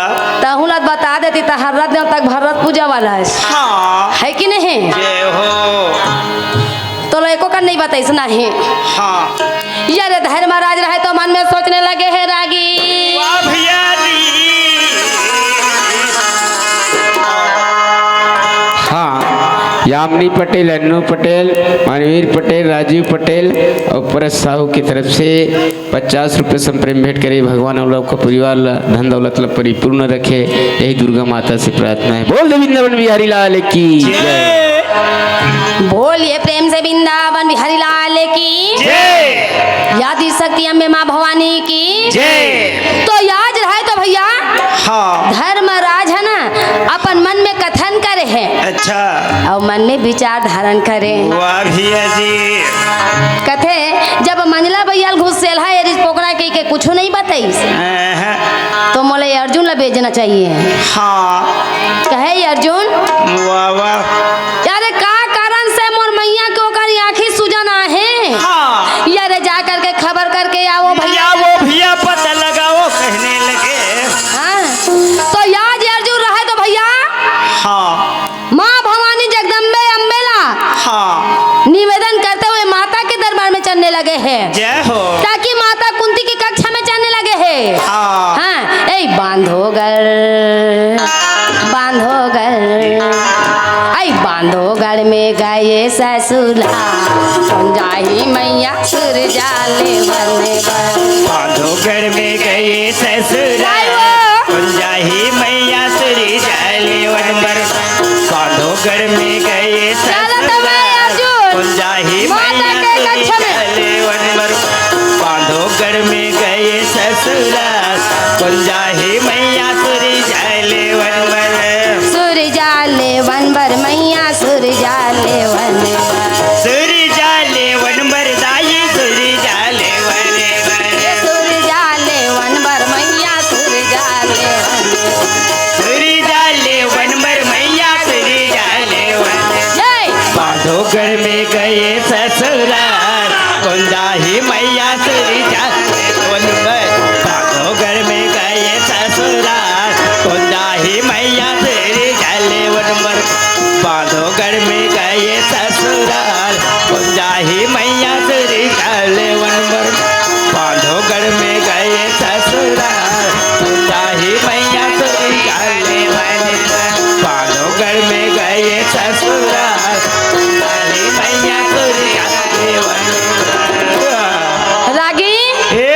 तहूँ ला बता देती त हर्रा दिन तक भर्रत पूजा वाला हे। हाँ। हे कि नहीं? जय हो। तोला एको कन नहीं बताइस नहीं। हाँ। यारे धर्मराज रहे तो मन में सोचने लगे हे रागी। वाह भैया जी। हाँ, यामिनी पटेल, अन्नू पटेल, मनवीर पटेल, राजीव पटेल अउ परस साहू के तरफ से पचास रुपये संप्रेम भेंट करे। भगवान आप लोग का परिवार ला, धन दौलत ला परिपूर्ण रखे, यही दुर्गा माता से प्रार्थना है। बोल दे वृंदावन बिहारी लाल की जय। बोलिए प्रेम से वृंदावन बिहारी लाल की जय। आदि शक्ति अम्बे माँ भवानी की जय। तो आज रहे तो भैया, हाँ। धर्मराज है ना, अपन मन में कथन करे हे। अच्छा। अउ मन में विचार धारण करे। वाह भैया जी। कथे, जब मंझला भैया ल गुस्सेलहा एरिस पोकरा कहिके कुछु नहीं बताइस, अहं। तो मोला अर्जुन ला भेजना चाहिए। हाँ। कहे अर्जुन, वाह, वाह। यारे का कारण से मोर मैया के ओकर आँखी सूजन आहे? हाँ। यारे जा करके खबर करके आवो भैया। या वो भैया पता लगाओ कहने लगे। हाँ। तो आज अर्जुन रहे तो भैया, हाँ। माँ भवानी जगदम्बे अम्बे ला हाँ। निवेदन करते हुए माता के दरबार में चलने लगे हैं। जय हो। ताकि माता कुंती की कक्षा में चलने लगे हैं। हाँ। हाँ, ए बांधोगढ़, बांधोगढ़, आई बांधोगढ़ में गए ससुरा, कौन जाही मैया सुरजाले वन बर। बांधोगढ़ में गए ससुरा, जय हो। कौन जाही मैया सुरजाले वन बर। बांधोगढ़ में गए चलो तो ससुरा, मैं अर्जुन। कौन जाही माता मैया के सुरी कक्षा में। जाले वन बर। बांधोगढ़ में गए ससुरा, कौन जाही मैया सुरी जाले वन बर। सुरी जाले वन बर मैया, सुरी जाले वन बर। सुरी जाले वन बर दाई, सुरी जाले वन बर। सुरी जाले वन बर मैया, सुरी जाले वन बर। सुरी जाले वन बर मैया, सुरी जाले वन बर। जय। बांधोगढ़ में गए ससुराल, कौन जाही मैया सुरी जाले वन बर। बांधोगढ़ में गए ससुराल, कौन जाही मैया सुरी जाले वन बर। बांधोगढ़ में गए ससुराल, कौन जाही मैया सुरी जाले वन बर। बांधोगढ़ में गए ससुराल, कौन जाही मैया सुरी जाले वन बर। बांधोगढ़ में गए ससुराल, कौन जाही मैया सुरी जाले वन बर। रागी, हे।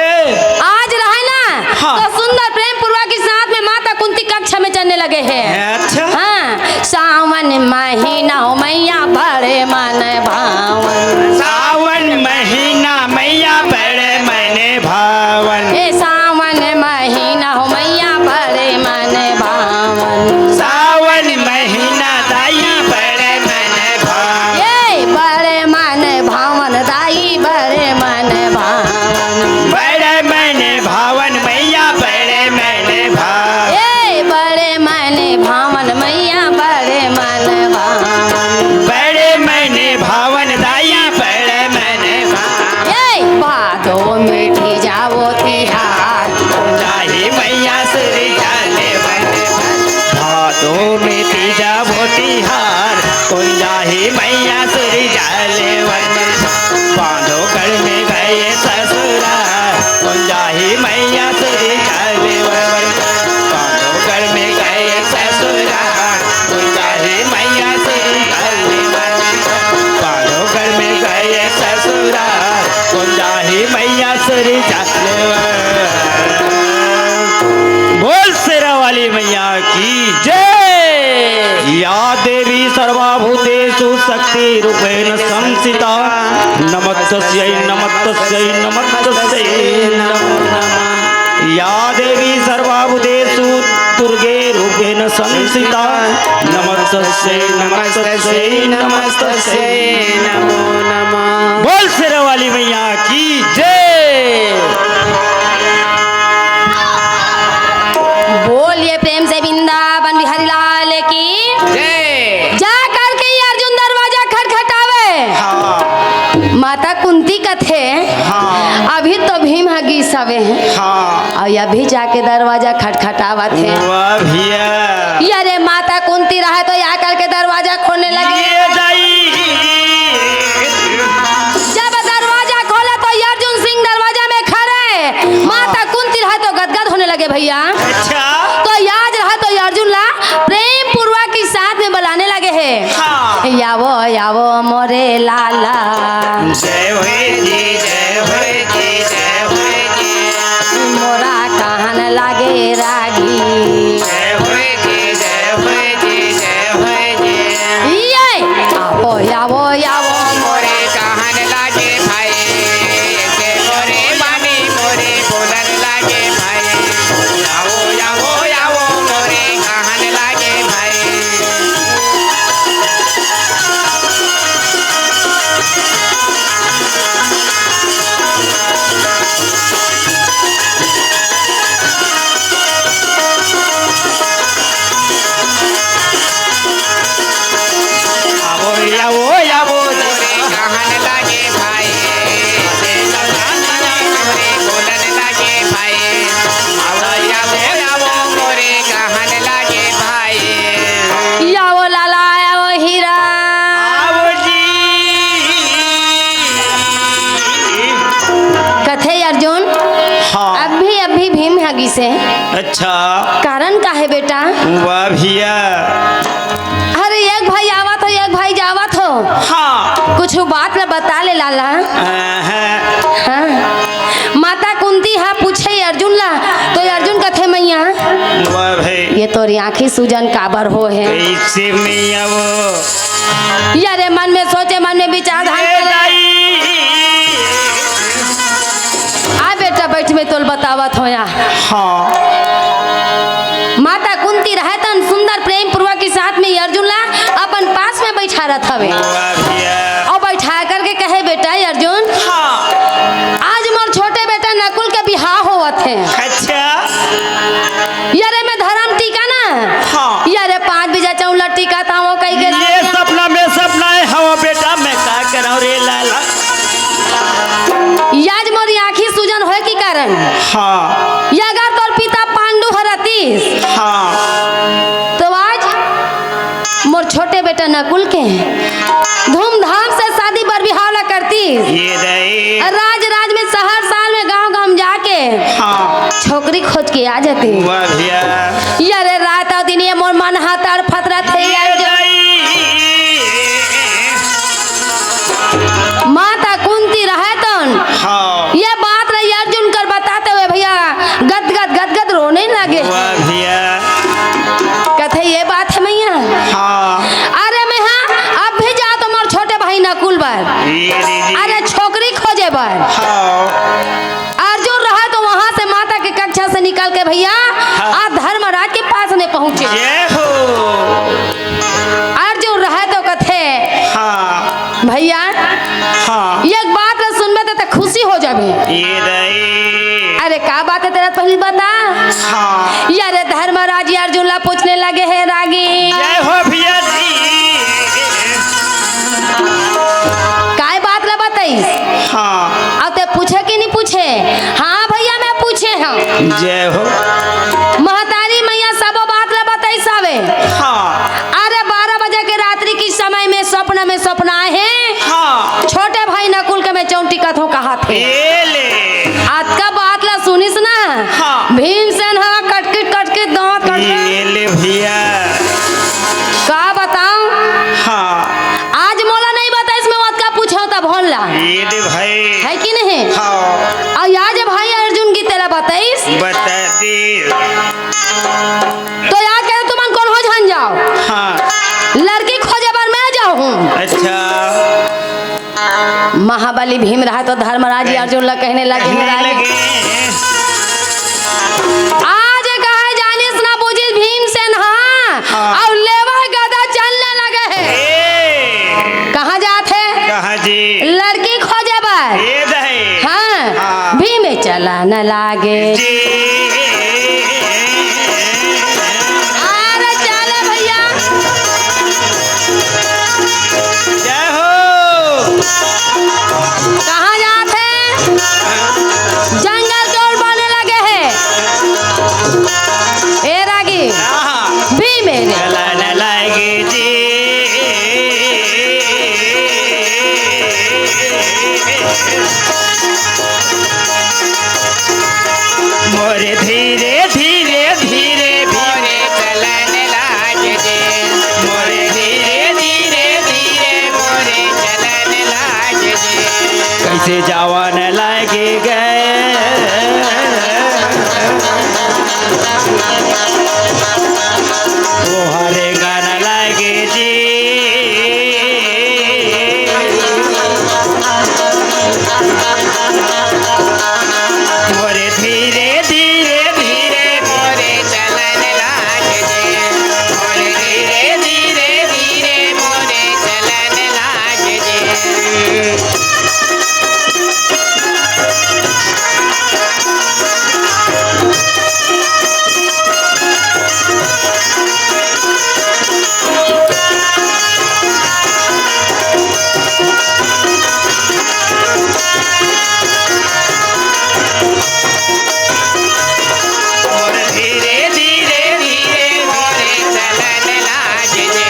आज रहे ना, हाँ। तो सुंदर प्रेम पूर्वक के साथ में माता कुंती कक्षा में चलने लगे हैं। अच्छा। हाँ, सावन महीना हो मैया बड़े मन भावन। सावन महीना मैया बड़े मन भावन। ए सावन महीना हो मैया बड़े मन भावन। सावन महीना दाई बड़े मन भावन। ए बड़े मन भावन दाई बड़े मन भावन। बड़े मन भावन मैया बड़े मन भावन। ए बड़े मन भावन मैया बड़े मन भावन। बड़े मन भावन दाई बड़े जय। या देवी सर्वभूतेषु शक्तिरूपेण संस्थिता, नमस्तस्यै, नमस्तस्यै, नमस्तस्यै नमो नमः। या देवी सर्वभूतेषु दुर्गे रूपेण संस्थिता, नमस्तस्यै, नमस्तस्यै, नमस्तस्यै नमो नमः। बोल शेरा वाली मैया की जय। बोलिए प्रेम से वृंदावन बिहारी लाल की जय। जा करके ये अर्जुन दरवाजा खटखटावे। हाँ। माता कुंती कथे, हाँ। अभी तो भीम ह गिस हवे। हाँ। अउ अभी जाके दरवाजा खटखटावत हे। वाह भैया। ये रे माता कुंती रहे तो या करके दरवाजा खोलने लगे। ये दाई। जब दरवाजा खोला तो ये अर्जुन सिंह दरवाजा में खड़े। माता कुंती रहे तो गदगद होने लगे भैया। अच्छा। तो याज रहा तो ये अर्जुन ला प्रेम पूर्वक के साथ में बुलाने लगे हैं। हाँ। यावो, यावो मोरे लाला। जय होए जी, जय होए जी, जय होए जी। मोरा कहन लागे रागी। जय होए जी, जय होए जी, जय होए जी। ये, आवो, आवो, आवो। मोरे कहन लागे भाई, के मोरे पानी मोरे बोलन लागे भाई। आवो, आवो, आवो, मोरे कहन लागे भाई। आवो, आवो, आवो। मोरे कहन लागे भाई, मोरे बोलन लागे भाई। आवो, आवो, आवो, मोरे कहन लागे भाई। आवो लाला, आवो हीरा। आवो जी। कथे अर्जुन, हाँ। अभी, अभी भीम ह गिसे। अच्छा। कारण का है बेटा? वाह भैया। अरे एक भाई आवत हो, एक भाई जावत हो। हाँ। कुछ बात ला बता ले लाला। हाँ। हाँ। माता कुंती हा पूछे अर्जुन ला, तो अर्जुन कथे मैया। वाह भाई। ये तोरी आँखी सूजन काबर हो है? कैसे मैया वो? यारे मन में सोचे, मन में विचार धान ये करे। दाई। आ बेटा बैठ, मैं तोल बतावत होया। हाँ। माता कुंती रहे तन सुंदर प्रेम पूर्वक के साथ में अर्जुन ला अपन पास में बैठा रहत हवे। वाह भैया। अउ बैठा करके कहे, "बेटा अर्जुन, हाँ। आज मोर छोटे बेटा नकुल के बिहाव होवत हे।" अच्छा। यारे में धर्म टीका ना। हाँ। यारे पाँच बीजा चौला टीका था वो कही के ये सपना में सपना है, हवा बेटा मैं का करौं रे लाला। याज मोरी आँखी सूजन होए के कारण। हाँ। ये अगर तोर पिता पांडु ह रहतीस। हाँ। तो आज मोर छोटे बेटा नकुल के धूमधाम से शादी बर बिहाव ला करतीस। ये दे। राज राज में शहर शहर में गांव गांव में जाके हाँ। छोकरी खोज के आ जाते। वाह भैया। यारे रात अउ दिन ये मोर मन हा तड़फत रथे ये यार। दाई। माता कुंती रहे तन हाँ। ये बात ला अर्जुन कर बताते हुए भैया गदगद गदगद रोने लगे। वाह भैया। कथे ये बात है मैया। हाँ। अरे मैं हाँ अब भी जाओ तो मोर छोटे भाई नकुल बर। ये दीदी। अरे छोकरी खोजे बर। हाँ। अर्जुन रहे तो वहां से माता के कक्षा से निकल के भैया हाँ। आ धर्मराज के पास ने पहुंचे। जय हो। अर्जुन रहे तो कथे हाँ। भैया हाँ। एक बात ला सुनबे तो ते खुशी हो जाबे। ये दई। अरे का बात है तेरा पहली बता। हाँ। यारे धर्मराज ये अर्जुन ला पूछने लगे हैं रागी। जय हो भैया जी। काय बात ला बताइस? हाँ। अब ते पूछे कि नहीं पूछे? हाँ भैया, मैं पूछे हूँ। जय हो। महतारी मैया सबो बात ला बताइस हवे। हाँ। अरे बारह बजे के रात्रि की समय में सपना में सपना आए हैं। हाँ। छोटे भाई नकुल के मैं चौंटी कथों कहा थे। ये ले। अतका बात ला सुनिस ना। हाँ। भीमसेन हवा कटकिट कटकिट दांत कटकिट। ये ले भैया। का बताऊं? हाँ। आज मोला नहीं बताइस, मैं ओतका पूछो तब होला। ये दे भाई। है कि नहीं? हाँ। अउ आज भाई अर्जुन की तेला बताइस। बता दे। तो याद करे तुमन कौन हो वाली भीम रहा तो धर्मराज जी अर्जुन ला कहने लगे, कहने "राज, लगे। आज कहे जानिस ना बूझिस भीमसेन, हाँ, हाँ। अउ लेवय गदा चलने लगे हे।" ए। कहाँ जात हे? कहाँ जी? लड़की खोजे बर। ए दे। हाँ। हाँ। भीम चलन लागे। जी। अरे चले भैया। जय हो। कहाँ जात हे? जंगल के ओर बढ़ने लगे हे। ए रागी, आहा। भी मेरे। चलन लागे जी। मोरे धीरे धीरे धीरे मोरे चलन लागे जी। मोरे धीरे धीरे धीरे मोरे चलन लागे जी। कैसे जावन लागे गए, ओहरे गान लागे जी। मोरे धीरे धीरे धीरे मोरे चलन लागे जी। मोरे धीरे धीरे धीरे मोरे चलन लागे जी। मोर धीरे धीरे धीरे मोरे चलन लागे जे।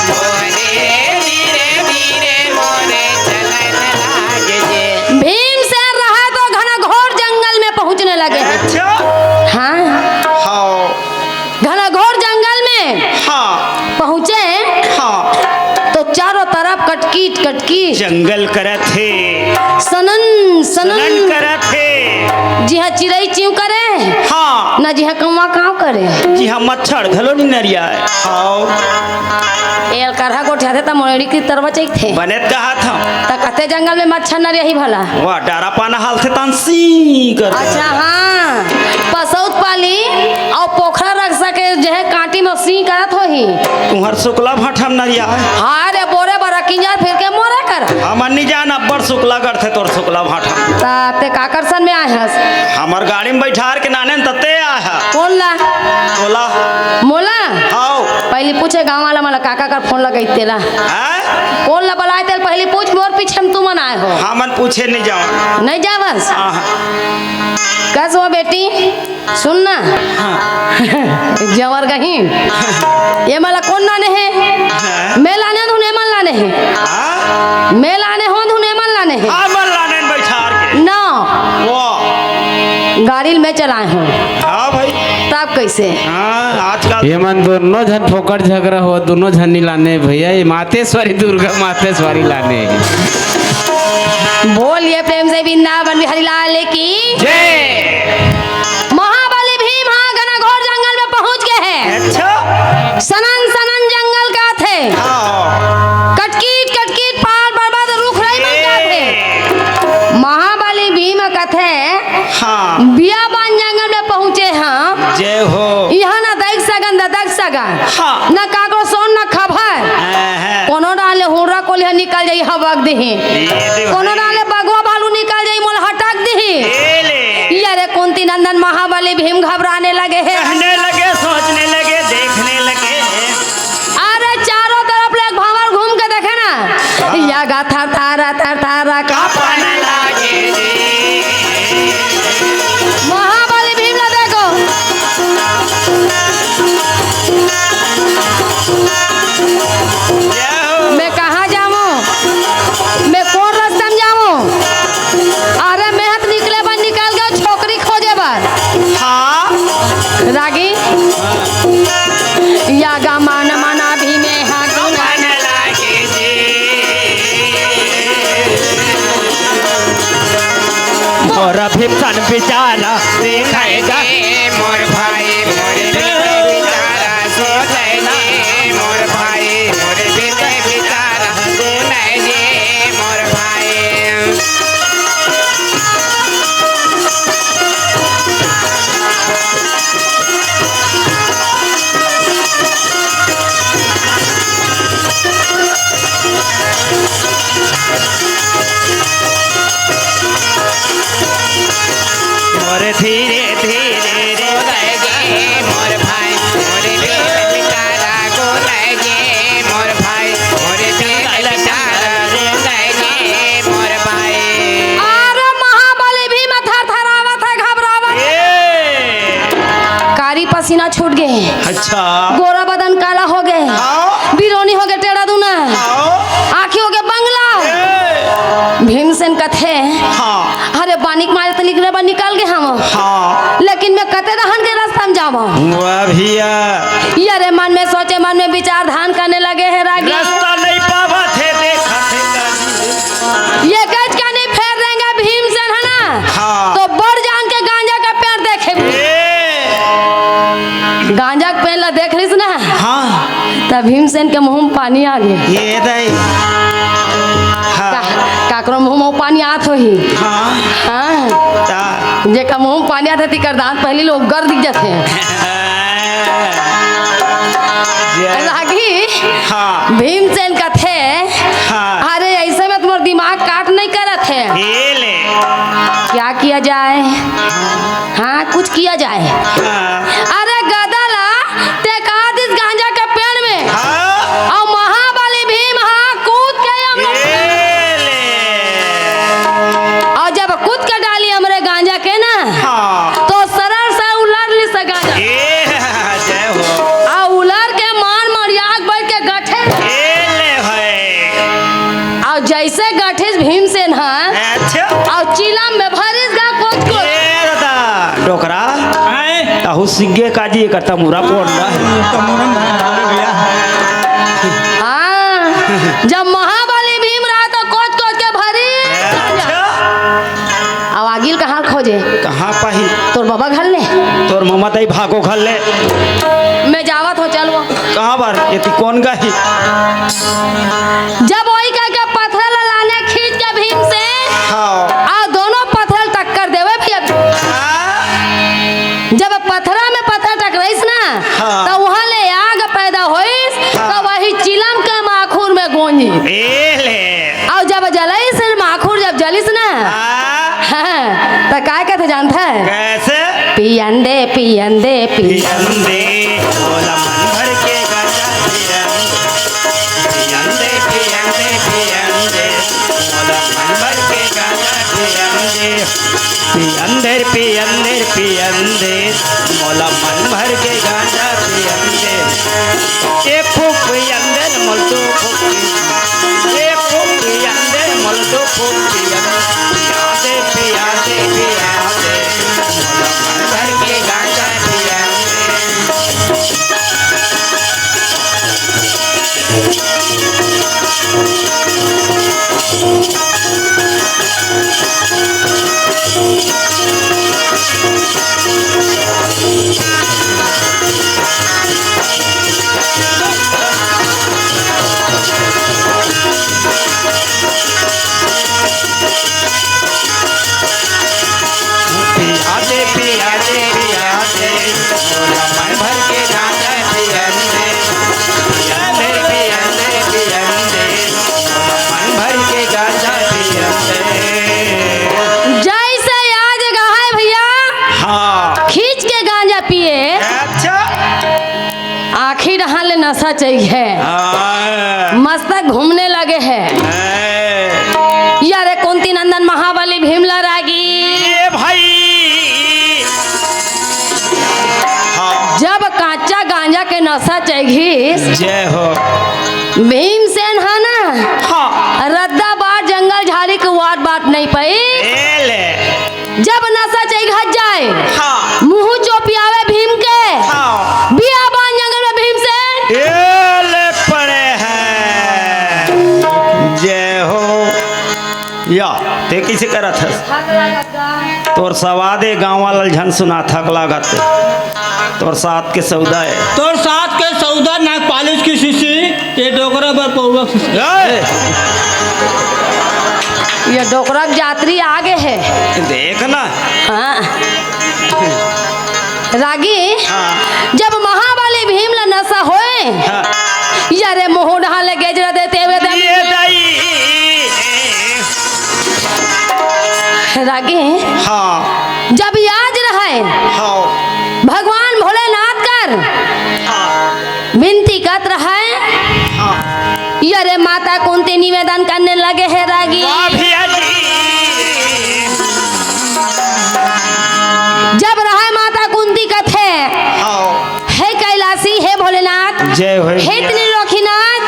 मोर धीरे धीरे धीरे मोरे चलन लागे जे। भीमसेन रहा तो घनघोर जंगल में पहुंचने लगे। अच्छा। हाँ। हाँ। घनघोर जंगल में हाँ। पहुंचे हाँ। तो चारों तरफ कटकीट कटकीट जंगल करत हे। सनन सनन सनन करत हे। जिहां चिरई चिंव करे हाँ। न जिहां कौवा कांव करे। जिहां मच्छर घलो नी नरियाए। हाँ। एल करहा गोठियाथे त मोरेड़ी की तरवा चइथे। बने त कहत हंव। त कथे जंगल में मच्छर नरियाही भला। वाह, डारा पाना हालथे तान सी कर। अच्छा, हाँ। पसौत पाली अउ पोखरा रख सके, जहे कांटी में सी करत होही। तुहर सुकला भाठा म नरिया। हाँ रे, बोरे बरा किंजर फिर के मोरे कर। हमन नी जान, अब्बड़ सुकला करथे तोर सुकला भाठा। त ते काकर सन में आए हस? हमर गाड़ी में बैठार के नाने न तते आए ह। कोन ला? तोला। मोला? हाव। पहिली पूछे गांव वाला मन ला काकर फोन लगाई तेला। हैं? कोन ला बलाए तेल पहिली पूछ, मोर पीछे में तुमन आए हो। हमन पूछे नहीं जाओ। नहीं जावस? हाँ, हाँ। कस वो बेटी, सुन ना। हाँ। जंवर गही। ये मला कोन लाने हे? हाँ। मैं लाने हूं, धुन एमन लाने हे। हाँ? मैं लाने हूं, धुन एमन लाने हे। हाँ, मन लाने बैठार के। ना। वो। गाड़ी में चलाए हूं। हाँ भाई। तब कैसे? हाँ, आजकल ये मन दोनों झन फोकट झगड़ा हो, दोनों झन नी लाने भैया, ये मातेश्वरी दुर्गा मातेश्वरी लाने। बोलिए प्रेम से वृंदावन बिहारी लाल की जय। महाबली भीम हा घनघोर जंगल में पहुंच गए हैं। अच्छा। सनन सनन जंगल का थे। हाँ। कटकीट कटकीट पहाड़ पर्वत रुख रही मन का थे। ए। महाबली भीम कथे हाँ। बियाबान जंगल में पहुंचे हाँ। जय हो। इहाँ न देख सकन, न देख सकन। हाँ। न काकरो सोन, न खबर। हाँ, हाँ। कोनो डाले हुर्रा कोलिहा निकल जाई, हबक देही। ये दे कोनो भाई। डाले बगवा भालू निकल जाई, मोला हटक देही। ये ले। ये रे कुंती नंदन महाबली भीम घबराने लगे हे। कहने लगे, सोचने लगे, देखने लगे। अरे चारों तरफ ले एक भांवर घूम के देखे ना। हाँ। या गा थर थारा, थर थारा, कांपन लागे जी। महाबली भीम ला देखो। जय हो। मैं कहाँ जाऊँ? मैं कौन रास्ता में जाऊँ? अरे मैं हाथ निकले बर निकल गयो छोकरी खोजे बर। हाँ। रागी। या गा मन मना भी में हा गुना। मन लागे जी। मोर भीमसेन बिचारा देखाएगा। मोर भाई, मोर भीमसेन बिचारा सुनाए जी। मोर भाई, मोर भीमसेन बिचारा सुनाए जी। मोर भाई। अच्छा। गोरा बदन काला हो गे, हाँ। बिरोनी हो गे टेढ़ा दूना, हाँ। आँखी हो गे बंगला। ए। भीमसेन कथे, हाँ। अरे बानिक मारे तो निकले बर निकल गे हम। हाँ। लेकिन मैं कते रहन के रास्ता में जावं। वाह भैया। ये रे मन में सोचे, मन में विचार धान करने लगे हे रागी। रास्ता नहीं पावत हे, देखत हे रागी। ये कच का नहीं फेर देंगे भीमसेन है ना। हाँ। तो बड़ जान के गांजा का पेड़ देखे भी। ए। गांजा के पेड़ ला देख रहिस ना। हाँ। त भीमसेन के मुंह में पानी आ गे। ये दई। हाँ। का-, काकरो मुंह में पानी आत होही। हाँ। हाँ। ता। जेकर मुंह में पानी आथे, तेकर दांत पहली ले उग्गर दिख जाथे। जय। रागी। हाँ। भीमसेन कथे, हाँ। अरे, ऐसे में तुम्हारा दिमाग काट नहीं करत हे। ये ले। क्या किया जाए? हाँ, कुछ किया जाए। हाँ। अरे गदला, ते का दिस गांजा के पेड़ में? हाँ। अउ महाबली भीम हा कूद के हमरे ए ले। अउ जब कूद के डाली हमरे गांजा के ना, हाँ। तो सरर से उलर लिस गांजा। ए, जय हो। अउ उलर के मार मार आग बैठ के गठे। ए ले है। अउ जैसे गठिस भीमसेन हा, अच्छा। अउ चिलम में भरिस गा कोच कोच। ए दादा, डोकरा। आए। ताहू सिग्गे काजी करता मुरा कोन ला। तो मुरन धान हमारे भैया। हाँ, जब महाबली भीम रहा तो कोच कोच के भरी। अच्छा। अब आगिल कहाँ खोजे? कहाँ पाही? तोर बाबा घर ले। तोर ममा तई भागो घर ले। मैं जावत हो, चल वो। कहाँ बर? ये ती कौन गाही? जब वही कह के पत्थर ला लाने खींच के भीमसेन, हाँ। अउ दोनों पत्थर टक्कर देवे भैया। हाँ। जब पत्थरा में पत्थर टकराइस ना, हाँ। तो वहाँ ले आग पैदा होइस, हाँ। तो वही चिलम के माखुर में गूंजी। ए ले। अउ जब जलाइस, माखुर जब जलिस ना, हाँ। हाँ, त काय कथे जानत हे? कैसे? पियन दे, पियन दे, पियन पियन दे, मोला मन भर के गांजा पियन दे। पियन दे, पियन दे, पियन दे, मोला मन भर के गांजा पियन दे। पियन दे, पियन दे, पियन दे, मोला मन भर के गांजा पियन दे। एक फूंक पियन दे, मोल दो फूंक पियन दे। एक फूंक पियन दे, मोल दो फूंक पियन दे। पिया दे, पिया दे, पिया दे, मोला मन भर के गांजा पियन दे। पिया दे, पिया दे, पिया दे, मोला मन भर के गांजा पियन दे। पियन दे, पियन दे, पियन दे, मोला मन भर के गांजा पियन दे। जैसे आज कहा है भैया, हाँ। खींच के गांजा पिए। अच्छा। आँखी डहान ले नशा चढ़ गे। हाँ। मस्त घूमने लगे हे। हाँ। यारे कुंती नंदन महाबली भीमला रागी। ए भाई। हाँ। जब कांचा गांजा के नशा चढ़िस, जय हो। भीमसेन हा ना, हाँ। रद्दा बार जंगल झाड़ी के वार बात नहीं पाई। ए ले। जब नशा चढ़ जाए, हाँ। मुंह चोपियावे भीम के, हाँ। बियाबान जंगल में भीमसेन। ए ले पड़े हैं। जय हो। या, ते कइसे करत हस? तोर सवाद ए गांव वाला झन सुना थक लागत। तोर साथ के सौदा ए। तोर साथ के सौदा नाक पालिश की शीशी, ये डोकरा बर पौवा की शीशी। ए! ये डोकरा के जातरी आगे हे। देख ना। हाँ। रागी, हाँ। जब महाबली भीम ला नशा होए, हाँ। यारे मुंह ढाले गेजरा देते हुए दम ये दाई। रागी, हाँ। जब याज रहे, हाँ। भगवान भोलेनाथ कर हाँ। विनती करत रहे, हाँ। यारे माता कुंती निवेदन करने लगे हे रागी। वाह भैया जी। जब रहे माता कुंती कथे, हाँ। हे कैलाशी, हे भोलेनाथ, जय हो हे भैया। त्रिलोकीनाथ,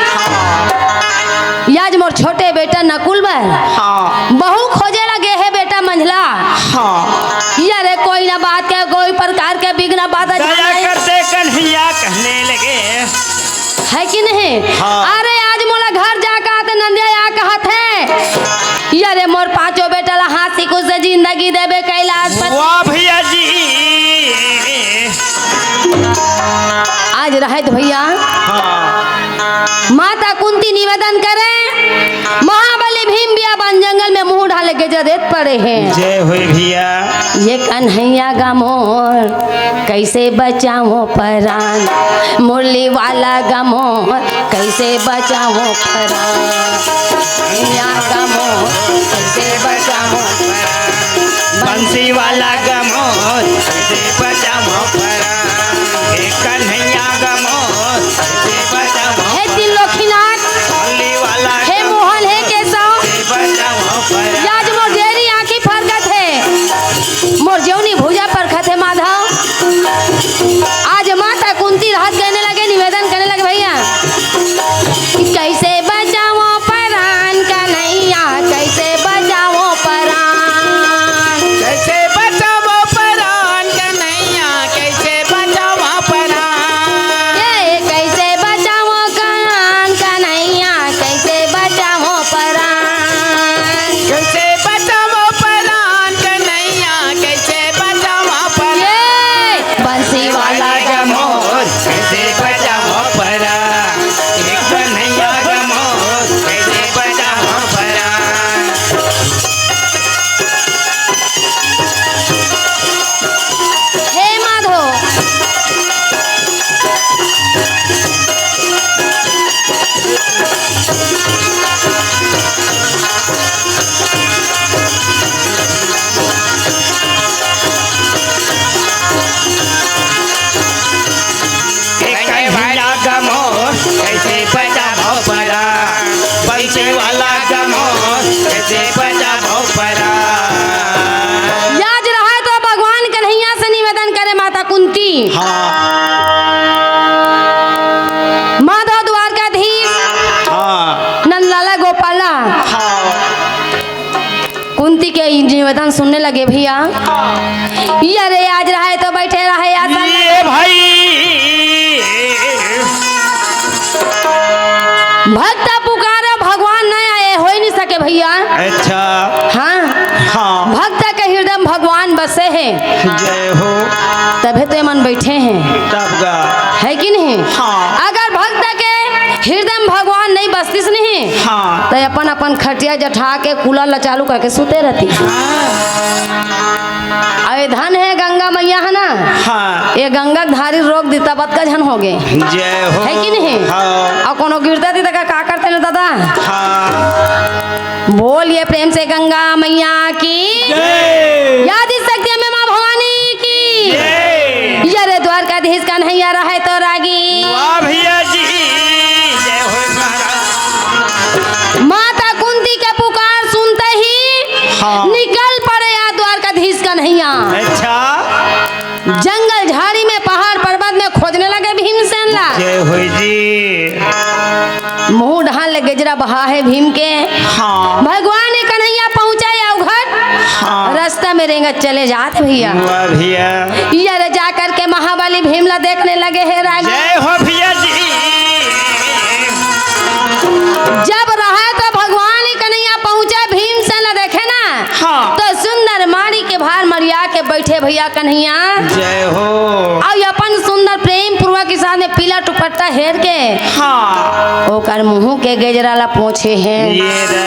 आज मोर छोटे बेटा नकुल बर हाँ। बहू खोजे ला गे हे बेटा मंझला। हाँ। अरे कोई ना बात के, कोई प्रकार के विघ्न बाधा दया जाने। करते कन्हैया कहने लगे। है कि नहीं? हाँ। अरे आज मोला घर जाके आते नंदिया या कहत हे, अरे मोर पांचों बेटा ला हंसी खुशी जिंदगी देबे कैलाश पति। वाह भैया जी। आज रहत भैया, हाँ। माता कुंती निवेदन करे, महाबली भीम बियाबान जंगल में मुंह ढाले गजरा देत पड़े हे। जय होय भैया। ये कन्हैया गा मोर, कैसे बचावों परान, मुरली वाला गा मोर, कैसे बचावों परान, कन्हैया गा मोर, कैसे बचावों परान, बंसी वाला गा मोर, कैसे बचावों परान, हे कन्हैया गा मोर, कैसे बचावों हे परान, त्रिलोकीनाथ, बंसी वाला हे गा मोहन, हे मोर, केशव, कैसे बचावों परान। आज मोर डेरी आंखी फरकत हे, मोर जेवनी भुजा परखत हे माधव। आज माता कुंती रहत कहने लगे, निवेदन करने लगे भैया, कैसे बचावों परान कन्हैया, कैसे बचावों परान, कैसे बचावों परान कन्हैया, कैसे बचावों परान। ये कैसे बचावों परान कन्हैया, कैसे बचावों परान, कैसे बचावों परान कन्हैया, कैसे बचावों परान। ये बंसी वाला गा मोर, कैसे बचावों परान, एक कन्हैया गा मोर, कैसे बचावों परान। हे माधो। एक कन्हैया गा मोर, कैसे बचावों परान, बंसी वाला गा मोर, कैसे बचावों परान। याद रहे तो भगवान कन्हैया से निवेदन करे माता कुंती। हाँ। माधव द्वारकाधीश। हाँ। नंदलाला गोपाला। हाँ। कुंती के ई निवेदन सुनने लगे भैया। अरे आज रहे तो बैठे रहे आसन ये लगे। भाई। भक्त पुकारे भगवान नहीं आए, हो ही नहीं सके भैया। अच्छा। हाँ। हाँ। भक्त के हृदय में भगवान बसे हे। जय हो। तभे तो ये मन बैठे हे। तब गा। है कि नहीं? हाँ। अगर भक्त के हृदय में भगवान नहीं बसतीस नहीं, हाँ। तो अपन अपन खटिया जठा के कूलर ला चालू करके सुते रहती। हाँ। अरे धन हे गंगा मैया हे ना, हाँ। ये गंगा के धारी रोक दी तब अतका झन हो गे। जय हो। है कि नहीं? हाँ। अउ कोनो गिरता दी तका का करते ना दादा? हाँ। बोलिए प्रेम से गंगा मैया की। जय। या आदि शक्ति अम्बे माँ भवानी की। जय। अरे द्वारकाधीश कन्हैया रहे तो रागी। वाह भैया जी। जय हो महाराज। माता कुंती के पुकार सुनते ही हाँ। निकल पड़े या द्वारकाधीश कन्हैया। अच्छा। जंगल झाड़ी में, पहाड़ पर्वत में खोजने लगे भीमसेन ला। जय हो जी। मुंह ढाल ले गजरा बहा हे भीम के। हाँ। भगवान कन्हैया पहुंचा या उघट। हाँ। रास्ता में रेंगत चले जात भैया। वाह भैया। अरे जा करके महाबली भीम ला देखने लगे हे रागी। जय हो भैया जी। जब रहे तो भगवान कन्हैया पहुंचे भीमसेन ला देखे ना। हाँ। तो सुंदर माड़ी के भार मरिया के बैठे भैया कन्हैया। जय हो। अउ अपन सुंदर प्रेम पूर्वक के साथ में पीला दुपट्टा हेर के हाँ। ओकर मुंह के गजरा ला पोंछे हे। ये रे।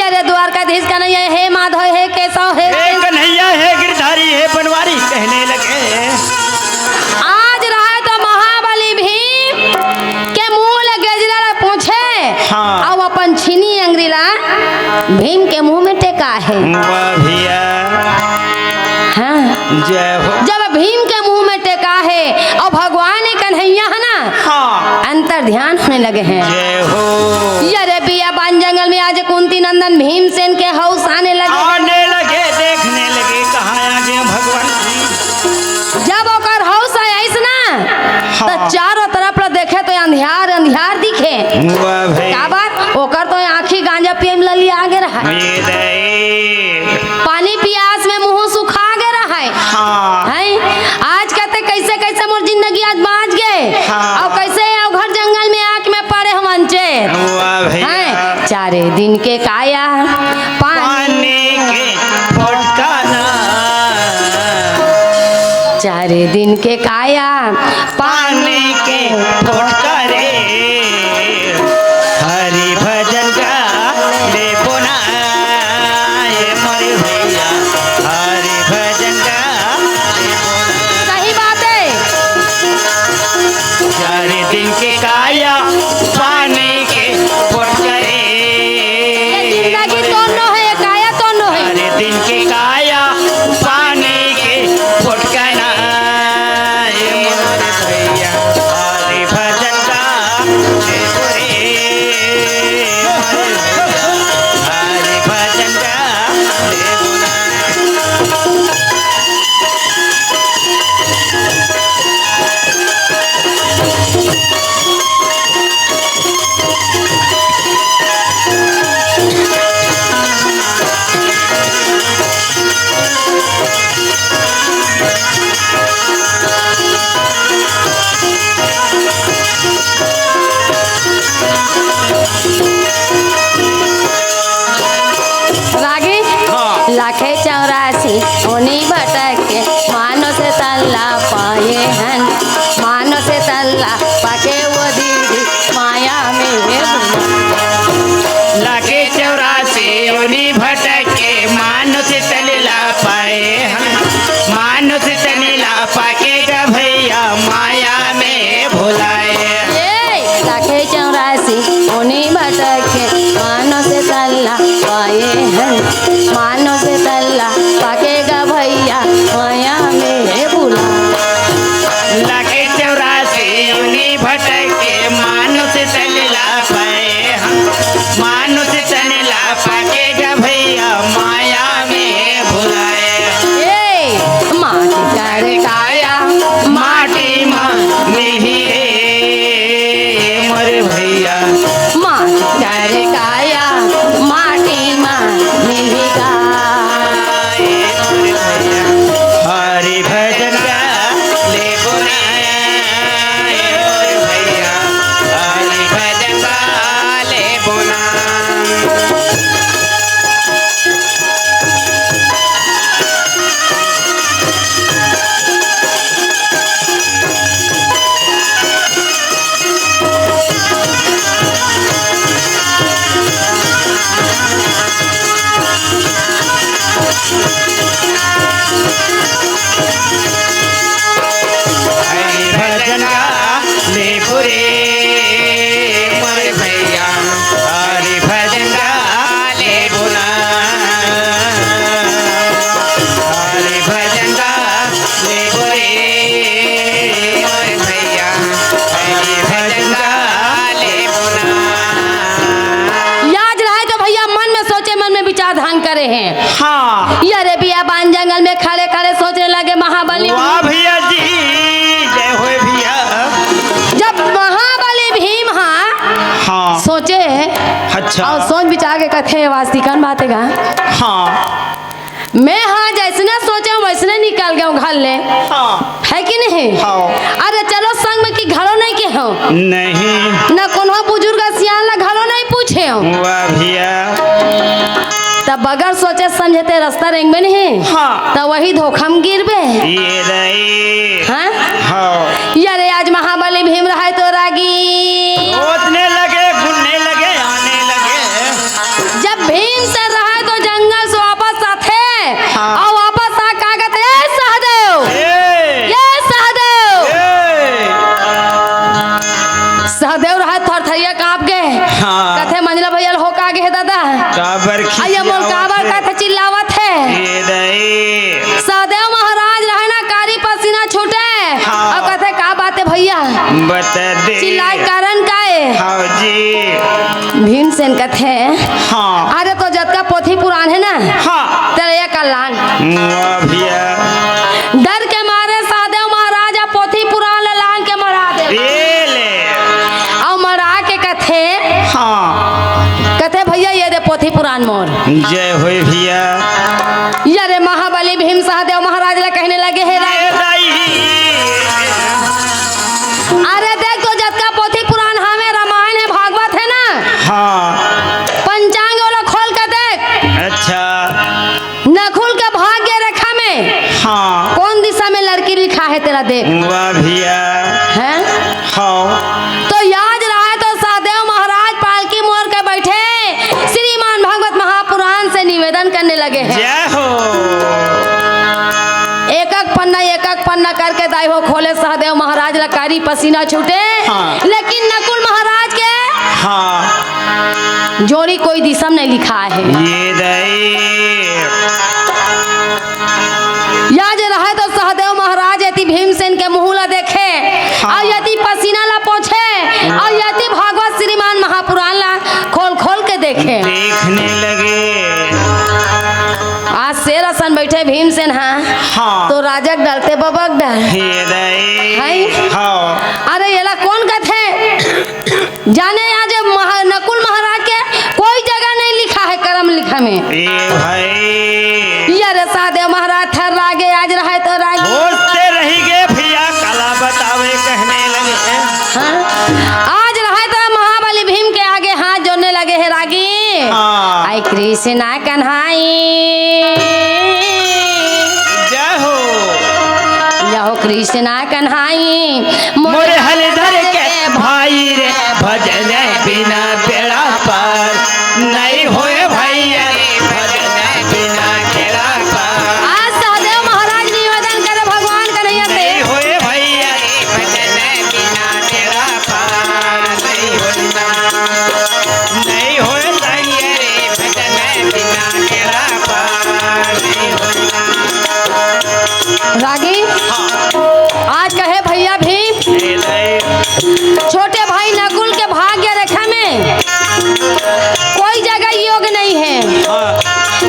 अरे द्वारकाधीश कन्हैया, हे माधव, हे केशव, हे हे कन्हैया, हे गिरधारी, हे बनवारी कहने लगे। आज रहे तो महाबली भीम के मुंह ले गजरा ला पोंछे हाँ। अउ अपन छीनी अंगरी ला भीम के मुंह में टेका हे। वाह भैया। हाँ। जय हो। जब भीम के मुंह में टेका हे अउ भगवान कन्हैया हे ना, हाँ। अंतर ध्यान होने लगे हे। जय हो। अरे बियाबान जंगल में आज कुंती नंदन भीमसेन के हौस आने लगे। आने लगे, देखने लगे, कहाँ आ गए भगवान जी। जब ओकर हौस आइस ना, वाह भाई। का बात? ओकर तो आँखी गांजा पिए में ललिया आगे रहा। ये दई। पानी पियास में मुंह सुखा गे रहा है। हाँ। हैं? आज कहते कैसे कैसे मोर जिंदगी आज बाँच गे। हाँ। अउ कैसे अउ घर जंगल में आके मैं पड़े हवन चेत। वाह भैया। हैं? चारे दिन के काया पानी पानी के फोटका ना। चारे दिन के काया पानी के फोटका रे। हरि भजन का लेबो ना, ये मोरे भैया, हरि भजन का लेबो ना। सही बात है। चार दिन के काया पानी के पोटका रे। ये जिंदगी तो नो है, ये काया तो नो है। चार दिन के काया पानी के पोटका ना। ये मोरे भैया, हरि भजन का लेबो रे। हरि भजन का लेबो ना। रागी। हाँ। लाखे चौरासी ओनी भटक के, मानुष तन ला पाए हन, मानुष तन ला पाके वो दीदी माया में। लाखे चौरासी ओनी भटक के, मानुष तन ला पाए हन, मानुष तन ला पाके गा भैया माया में भुलाए। ए, लाखे चौरासी ओनी भटक के, मानुष तन ला पाए हन, मानुष तन ला पाके गा भैया माया में भुला। लाखे चौरासी ओनी भटक के, मानुष तन ला पाए हन, मानुष तन ला पाके गा भैया माया में भुलाए। ए, माटी कर काया, माटी मा मिलही रे, मोर भैया। माटी कर काया, माटी मा मिलही गा। ए, मोर भैया। हरि भजन गा लेबो ना, ए, मोर भैया। हरि भजन गा लेबो ना। हरि भजन गा लेबो रे, मोर भैया, हरि भजन गा लेबो ना। हरि भजन गा लेबो रे, मोर भैया, हरि भजन गा लेबो ना। याद रहे तो भैया मन में सोचे, मन में विचार धान करे हैं। हाँ। ये अरे बियाबान जंगल में खड़े खड़े सोचने लगे महाबली। वाह भैया जी, जय होए भैया। जब महाबली भीम हा हाँ। सोचे अच्छा। अउ सोच विचार के कथे वास्तिकन बाते गा। हाँ। मैं हाँ जैसने सोचे हूँ वैसने निकल गए हूँ घर ले। हाँ। है कि नहीं? हाँ। अरे चलो संग में कि घरो नहीं के हो। नहीं। न कोनो बुजुर्ग सियान ला घरो नहीं पूछे हो। वाह भैया। तब बगैर सोचे समझे ते रास्ता रेंगबे नहीं। हाँ। तब वही धोखा में गिरबे। ये रही। हाँ? हाँ। यारे आज महाबली भीम रहे तो रागी। सोचने लगे, घूमने लगे, आने लगे। जब भीम से रहे तो जंगल से वापस आथे। हाँ। अउ वापस आ का कहत हे, "ए सहदेव, ए। ए सहदेव।" ए। सहदेव रहे थरथरिया काँप गे। हाँ। कथे, "मंझला भैया ल हो का गे हे दादा?" काबर अइया मोल खिसियावत काबर हे? कथे चिल्लावत हे? ये दई। सहदेव महाराज रहे ना, कारी पसीना छूटे। हाँ। अउ कथे, "का बात हे भैया?" बता दे। चिल्लाए कारण का हे? हाँ जी। भीमसेन कथे, हाँ। अरे तो जतका पोथी पुराण हे ना, हाँ। तेला ये कर लान। वाह भैया। डर के मारे सहदेव महाराज ह पोथी पुराण ल लान के मरा दे। ए ले। अउ मरा के कथे, पुराण मोर। जय होय भैया। अरे महाबली भीम सहदेव महाराज ला कहने लगे हे रा-, ए दाई। अरे देख तो जतका पोथी पुराण हावे, रामायण हे, भागवत हे ना, हाँ। पंचांग ओला खोल के देख। अच्छा। नकुल के भाग्य रेखा में हाँ। कोन दिशा में लड़की लिखा हे तेला देख। वाह भैया। हैं? हाँ। तो याद रहे तो सहदेव महाराज पालकी मोर के बैठे श्रीमान भागवत महापुराण से निवेदन करने लगे हे। जय हो। एक एक पन्ना, एक एक पन्ना करके दाई हो खोले सहदेव महाराज ला कारी पसीना छूटे। हाँ। लेकिन नकुल महाराज के हाँ। जोड़ी कोई दिशा में नहीं लिखा हे। ये दाई। याद रहे तो सहदेव महाराज यति भीमसेन के मुंह ला देखे, हाँ। अउ यति पसीना ला पोछे, अउ यति भागवत श्रीमान महापुराण ला खोल खोल के देखे। देखने लगे। आज शेर असन बैठे भीमसेन, हाँ। हाँ। तो राजक डरते बबक डर। हे दाई। हैं? हाँ। अरे एला कोन कथे? जाने आज महा-, नकुल महाराज के कोई जगह नहीं लिखा हे करम लिखा में। ए भाई। अरे सहदेव महाराज थर्रागे, आज रहे तो रागी। होशते रहि गे भैया, काला बतावे कहने लगे। हाँ? आज रहे तो महाबली भीम के आगे हाथ जोड़ने लगे हे रागी। हाँ। आई कृष्णा कन्हाई। जय हो। यहो कृष्णा कन्हाई, मोरे हलधर के भाई रे, भजन बिना बेड़ा पार नहीं होय भैया रे, भजन बिना बेड़ा पार। आज सहदेव महाराज निवेदन करे भगवान कन्हैया से। नहीं होय भैया रे, भजन बिना बेड़ा पार नहीं होय ना, नहीं होय भैया रे, भजन बिना बेड़ा पार नहीं होय ना। रागी, हाँ। आज कहे भैया भीम, ए दाई। छोटे भाई नकुल के भाग्य रेखा में कोई जगह योग नहीं हे। हाँ।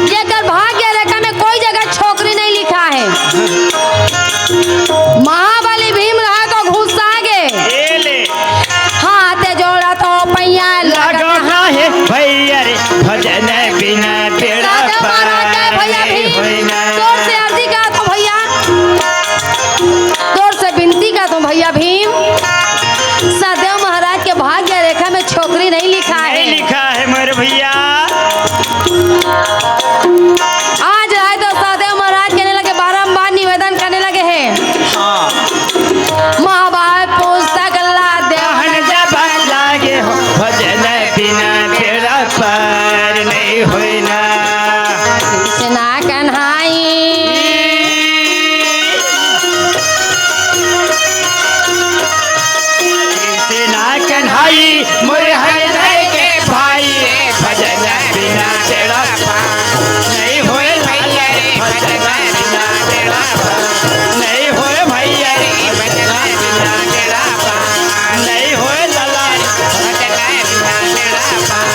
जेकर भाग्य रेखा में कोई जगह छोकरी नहीं लिखा हे। महाबली भीम रहा तो गुस्सा गे। ए ले। हाथ जोड़ा तो पैया लगा। लगा हे भैया रे, भजन बिना बेड़ा सहदेव महाराज के भैया भीम, होय ना। जोर से अर्जी करत हों भैया, जोर से विनती करत हों भैया भीम, सहदेव महाराज के भाग्य रेखा में छोकरी नहीं लिखा हे। नहीं लिखा हे मोर भैया। आज रहे तो सहदेव महाराज कहने लगे, बारंबार निवेदन करने लगे हे। हाँ। महाभारत पुस्तक ला दे। कहन जब लागे हो, भजन बिना बेड़ा पार नहीं होय ना। कृष्णा कन्हाई। कृष्णा कन्हाई, मोरे हलधर के भाई रे, भजन बिना बेड़ा पार नहीं होय लाला रे, भजन बिना बेड़ा पार नहीं होय भैया रे, भजन बिना बेड़ा पार नहीं होय लाला रे, भजन बिना बेड़ा पार।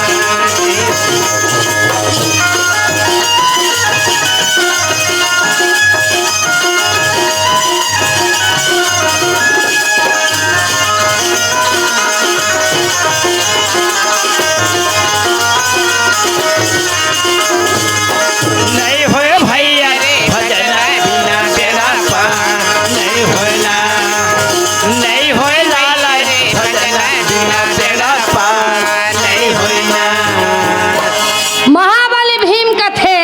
नहीं होय भैया रे, भजन बिना बेड़ा पार नहीं होय ना, नहीं होय लाला रे, भजन बिना बेड़ा पार नहीं होय ना। महाबली भीम कथे,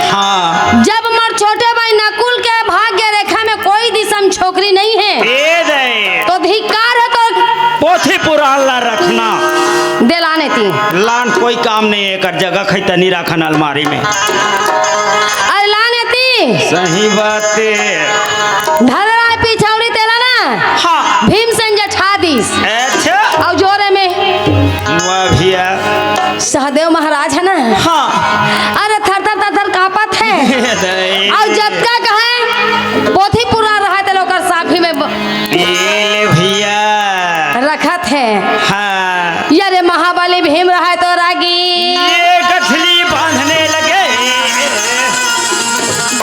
हाँ। जब मोर छोटे भाई नकुल के भाग्य रेखा में कोई दिशा में छोकरी नहीं हे, ए दे। तो धिक्कार हे तोर पोथी पुराण ला रखना। दे लाने ती। लान कोई काम नहीं हे, एकर जगह खैतनी राखन अलमारी में। अरे लाने ती। सही बात हे। धरराय पिछौड़ी तेला ना। हाँ। भीमसेन जठा दिस। अच्छा। अउ जोरे में। वाह भैया। सहदेव महाराज हे ना? हाँ। अरे थर थर थर थर कांपत हे। दाई। अउ जतका कहे पोथी पुराण रहा तेला ओकर साफी में ब- ए ले भैया। रखत हे। हाँ। अरे महाबली भीम रहा तो रागी। ये गठली बांधने लगे।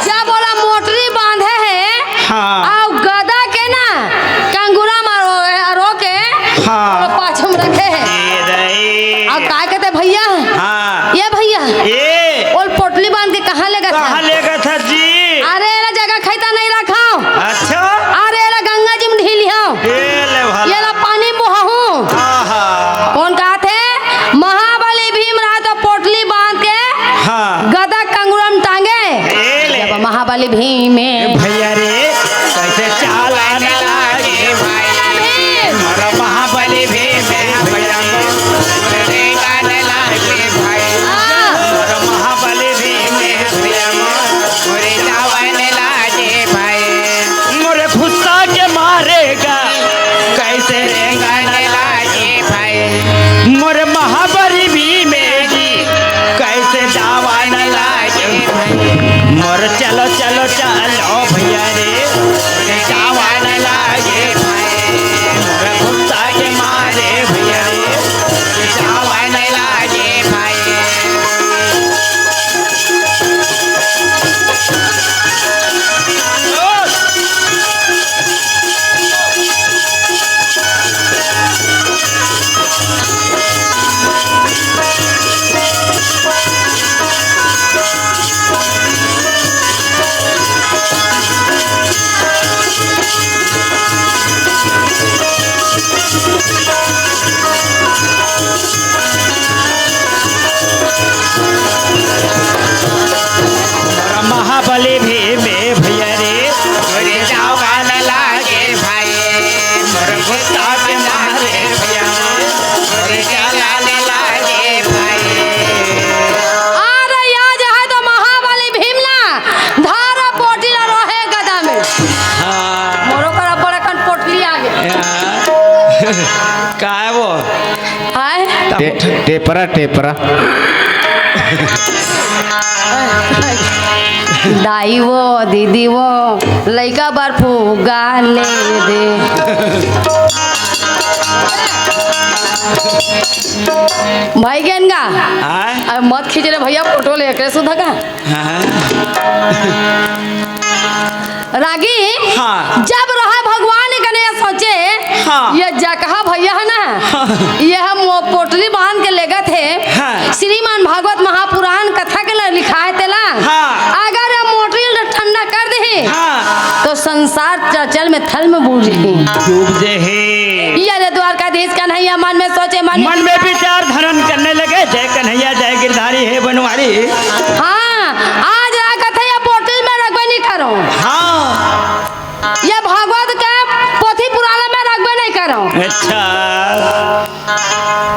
जब ओला मोटरी बांधे हे, हाँ। अउ गदा के ना कंगुरा मारो, रो के, हाँ। ओला पाछू में रखे हे। ए दाई। अउ का कहते भैया? हाँ। ये भैया, का हे वो? हाय। टे-, टेपरा, टेपरा। दाई वो, दीदी वो, लइका बर फुग्गा ले दे। भाई गेन गा। हाय। अब मत खींच रे भइया, फोटो ले एकरे सुधा का। हाँ। रागी, हाँ। जब रहा भगवान कने सोचे, हाँ। ये जकहा भइया हे ना, हाँ। ये हम वो पोटली बांध के लेगत हे। हाँ। श्रीमन भागवत महापुराण कथा के ल-, लिखा हे तेला। हाँ। अगर ये मोटरी ल ठंडा कर देही, हाँ। तो संसार चलचल में थल में बूड़ जाही। डूब जाही। ये रे द्वारकाधीश कन्हैया मन में सोचे, मन मन में विचार धरन करने लगे, जय कन्हैया, जय गिरधारी, हे बनवारी। हाँ, आज ला कथे ये पोटली में रखबे नहीं करो। हाँ। ये भागवत के पोथी पुराण में रखबे नहीं करो। अच्छा।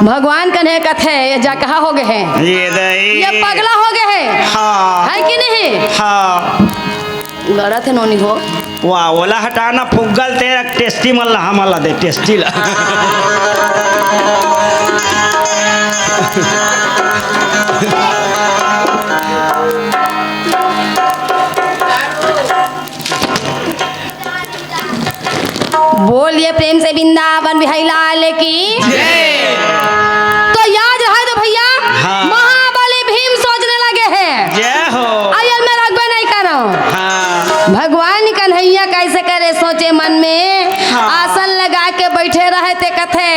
भगवान कन्हे कथे, ये जकहा हो गए हे। ये दई। ये पगला हो गए हे। हाँ। हे कि नहीं? हाँ। गलत हे नोनी हो। वाह, ओला हटाना, फुग्गल तेरा टेस्टी मन ला, हमन ला दे, टेस्टी ला। बोलिए प्रेम से वृंदावन बिहारी लाल की। जय। तो याद रहे तो भइया, हाँ। महाबली भीम सोचने लगे हे। जय हो। अउ ये ल मैं रखबे नहीं करो। हाँ। भगवान कन्हैया कइसे करे सोचे मन में, हाँ। आसन लगा के बइठे रहे ते कथे,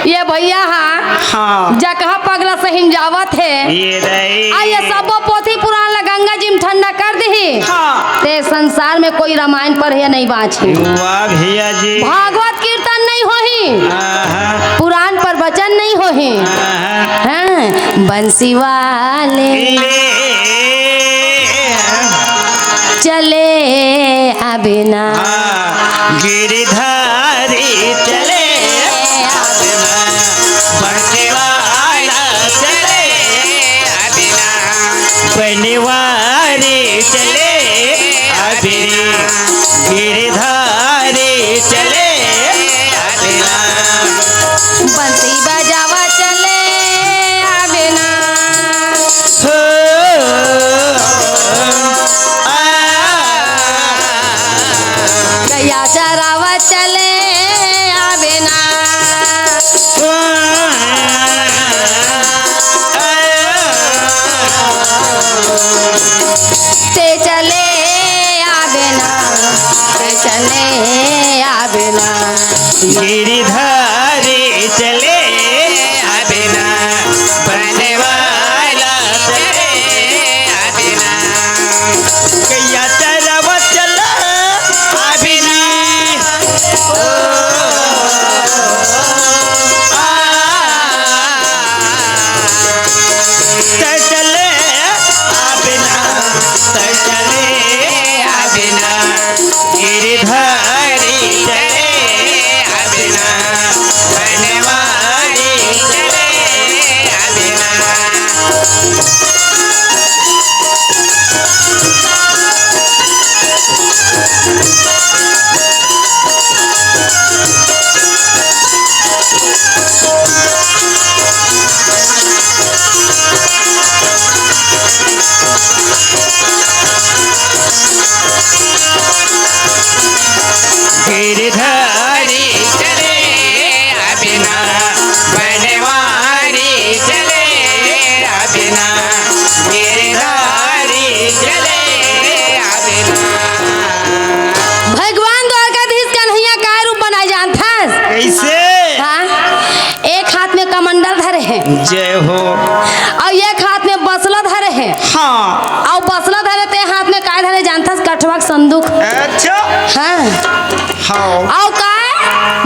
ये भइया हा, हाँ। जकहा पगला सहिन जावत हे। ये दई। अउ ये सबो पोथी पुराण ला गंगा जी में ठंडा कर दिही। हाँ। ते संसार में कोई रामायण पढ़े नहीं बाँचही। वाह भइया जी। भागवत कीर्तन नहीं होही। आहा। पुराण प्रवचन नहीं होही। आहा। हाँ, बंसी वाले ले। चले अबे ना। हाँ, गिरधारी चले अबे ना, बंसी वाला चले अबे ना, बनवारी चले अबे ना, गिरधारी चले अबे ना। बंसी बजावा चले अबे ना। हो, आ, गइया चरावा चले अबे ना। हो, आ, ते चले अबे ना, ते चले अबे ना। गिरधारी चले अबे ना, बनवारी चले अबे ना। गइया चरावा चले अबे ना। ओ, आ, ते चले अबे ना, ते चले अबे ना, गिरधारी चले अबे ना, बनवारी चले अबे ना। गिरधारी चले अबे ना, बनवारी चले अबे ना, गिरधारी चले अबे ना। भगवान द्वारकाधीश कन्हैया का रूप बनाए जानथस? कइसे? हाँ, एक हाथ में कमंडल धरे हे। जय हो। अउ एक हाथ में बसला धरे हे। हाँ। अउ बसला धरे ते हाथ में काय धरे जानथस? कठवा के संदूक। अच्छा। हाँ। हाँ। अउ काय?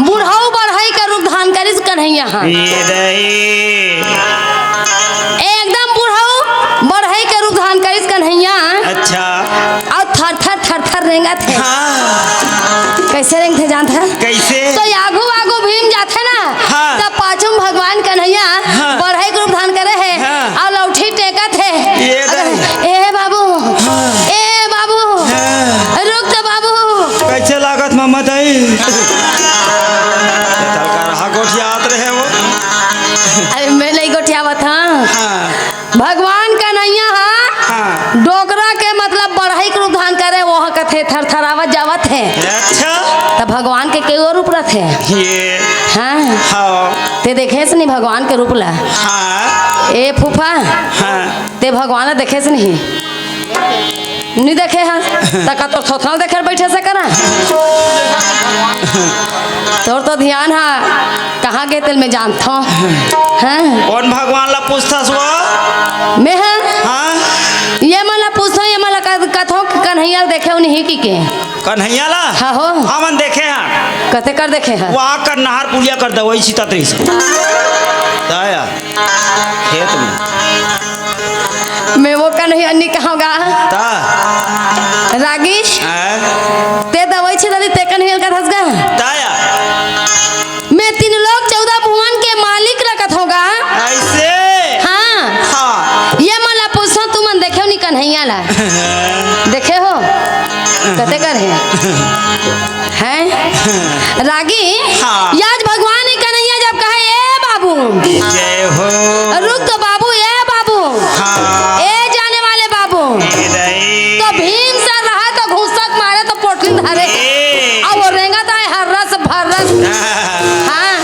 बुढ़ऊ बढ़ई के रूप धान करिस कन्हैया हा। ये दई। एकदम बुढ़ऊ बढ़ई के रूप धान करिस कन्हैया। अच्छा। अउ थर थर थर थर रेंगत हे। हाँ। कइसे रेंगथे जानत हे? कइसे? तो आगू आगू भीम जाथे ना, हाँ। तब पाछू म भगवान कन्हैया हाँ। बढ़ई के रूप धान करे हे, हाँ। अउ लौठी टेकत हे। ये दे। ए बाबू, हाँ। ए बाबू, हाँ। रुक तो बाबू। कइसे लागत मम्मा दाई? चल का रहा थे। अच्छा। त भगवान के केवो रूप रथे। ये। हाँ। हाँ। ते देखेस नहीं भगवान के रूप ला? हाँ। ए फूफा, हाँ। ते भगवान ला देखेस नहीं? नहीं देखे हा? त का तोर थोथना देखे बइठे से करा? तोर तो ध्यान हा कहाँ गे तेला मैं जानथों। हाँ? कोन भगवान ला पूछथस वो? मैं हा? हाँ। ये मन ला पूछथों, ये मन ला कथ-, कथों कि कन्हैया देखे नहीं कि के? कन्हैया ला? हाँ हो। हमन देखे हन। कते कर देखे हन? वहाँ कर नहर पुलिया कर दवई छितत रहिस। दया। खेत में। मैं वो कन्हैया नहीं कहूँगा। ता। रागी, हैं? ते दवई छितत रहिस, ते कन्हैया कथस गा? दया। मैं तीन लोक चौदह भुवन के मालिक ला कथों गा। ऐसे? हाँ। हाँ। ये मन ला पूछो, तुमन देखे हो नहीं कन्हैया ला? देखे हो? कते कर हे? हैं? रागी, हाँ। याज भगवान ही कन्हैया जब कहे, "ए बाबू, जय हो। रुक तो बाबू, ए बाबू, हाँ। ए जाने वाले बाबू।" ए दाई। तो भीम सर रहा तो घुसक मारे तो पोटली धरे। ए। अउ वो रेंगत आए हर्रस भर्रस। हाँ। हाँ।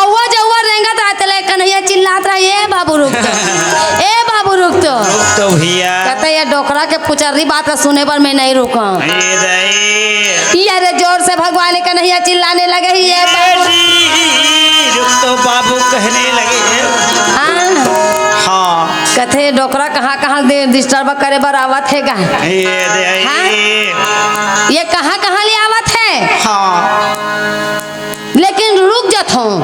अउ वो जउवा रेंगत आए तेला कन्हैया चिल्लात रहा, "ए बाबू रुक तो, ए बाबू रुक तो।" रुक तो भैया। कहता, "ये डोकरा के पुचर्री बात ला सुने बर मैं नहीं रुकूं।" ए दाई। ये रे जोर से भगवान कन्हैया चिल्लाने लगे ही, "ए बाबू।" ए जी, रुक तो बाबू कहने लगे हैं। हाँ। हाँ। कथे डोकरा कहाँ कहाँ दे disturb करे बर आवत हे गा। ए दाई। हाँ? ये कहाँ कहाँ ले आवत हे? हाँ। लेकिन रुक जाथों।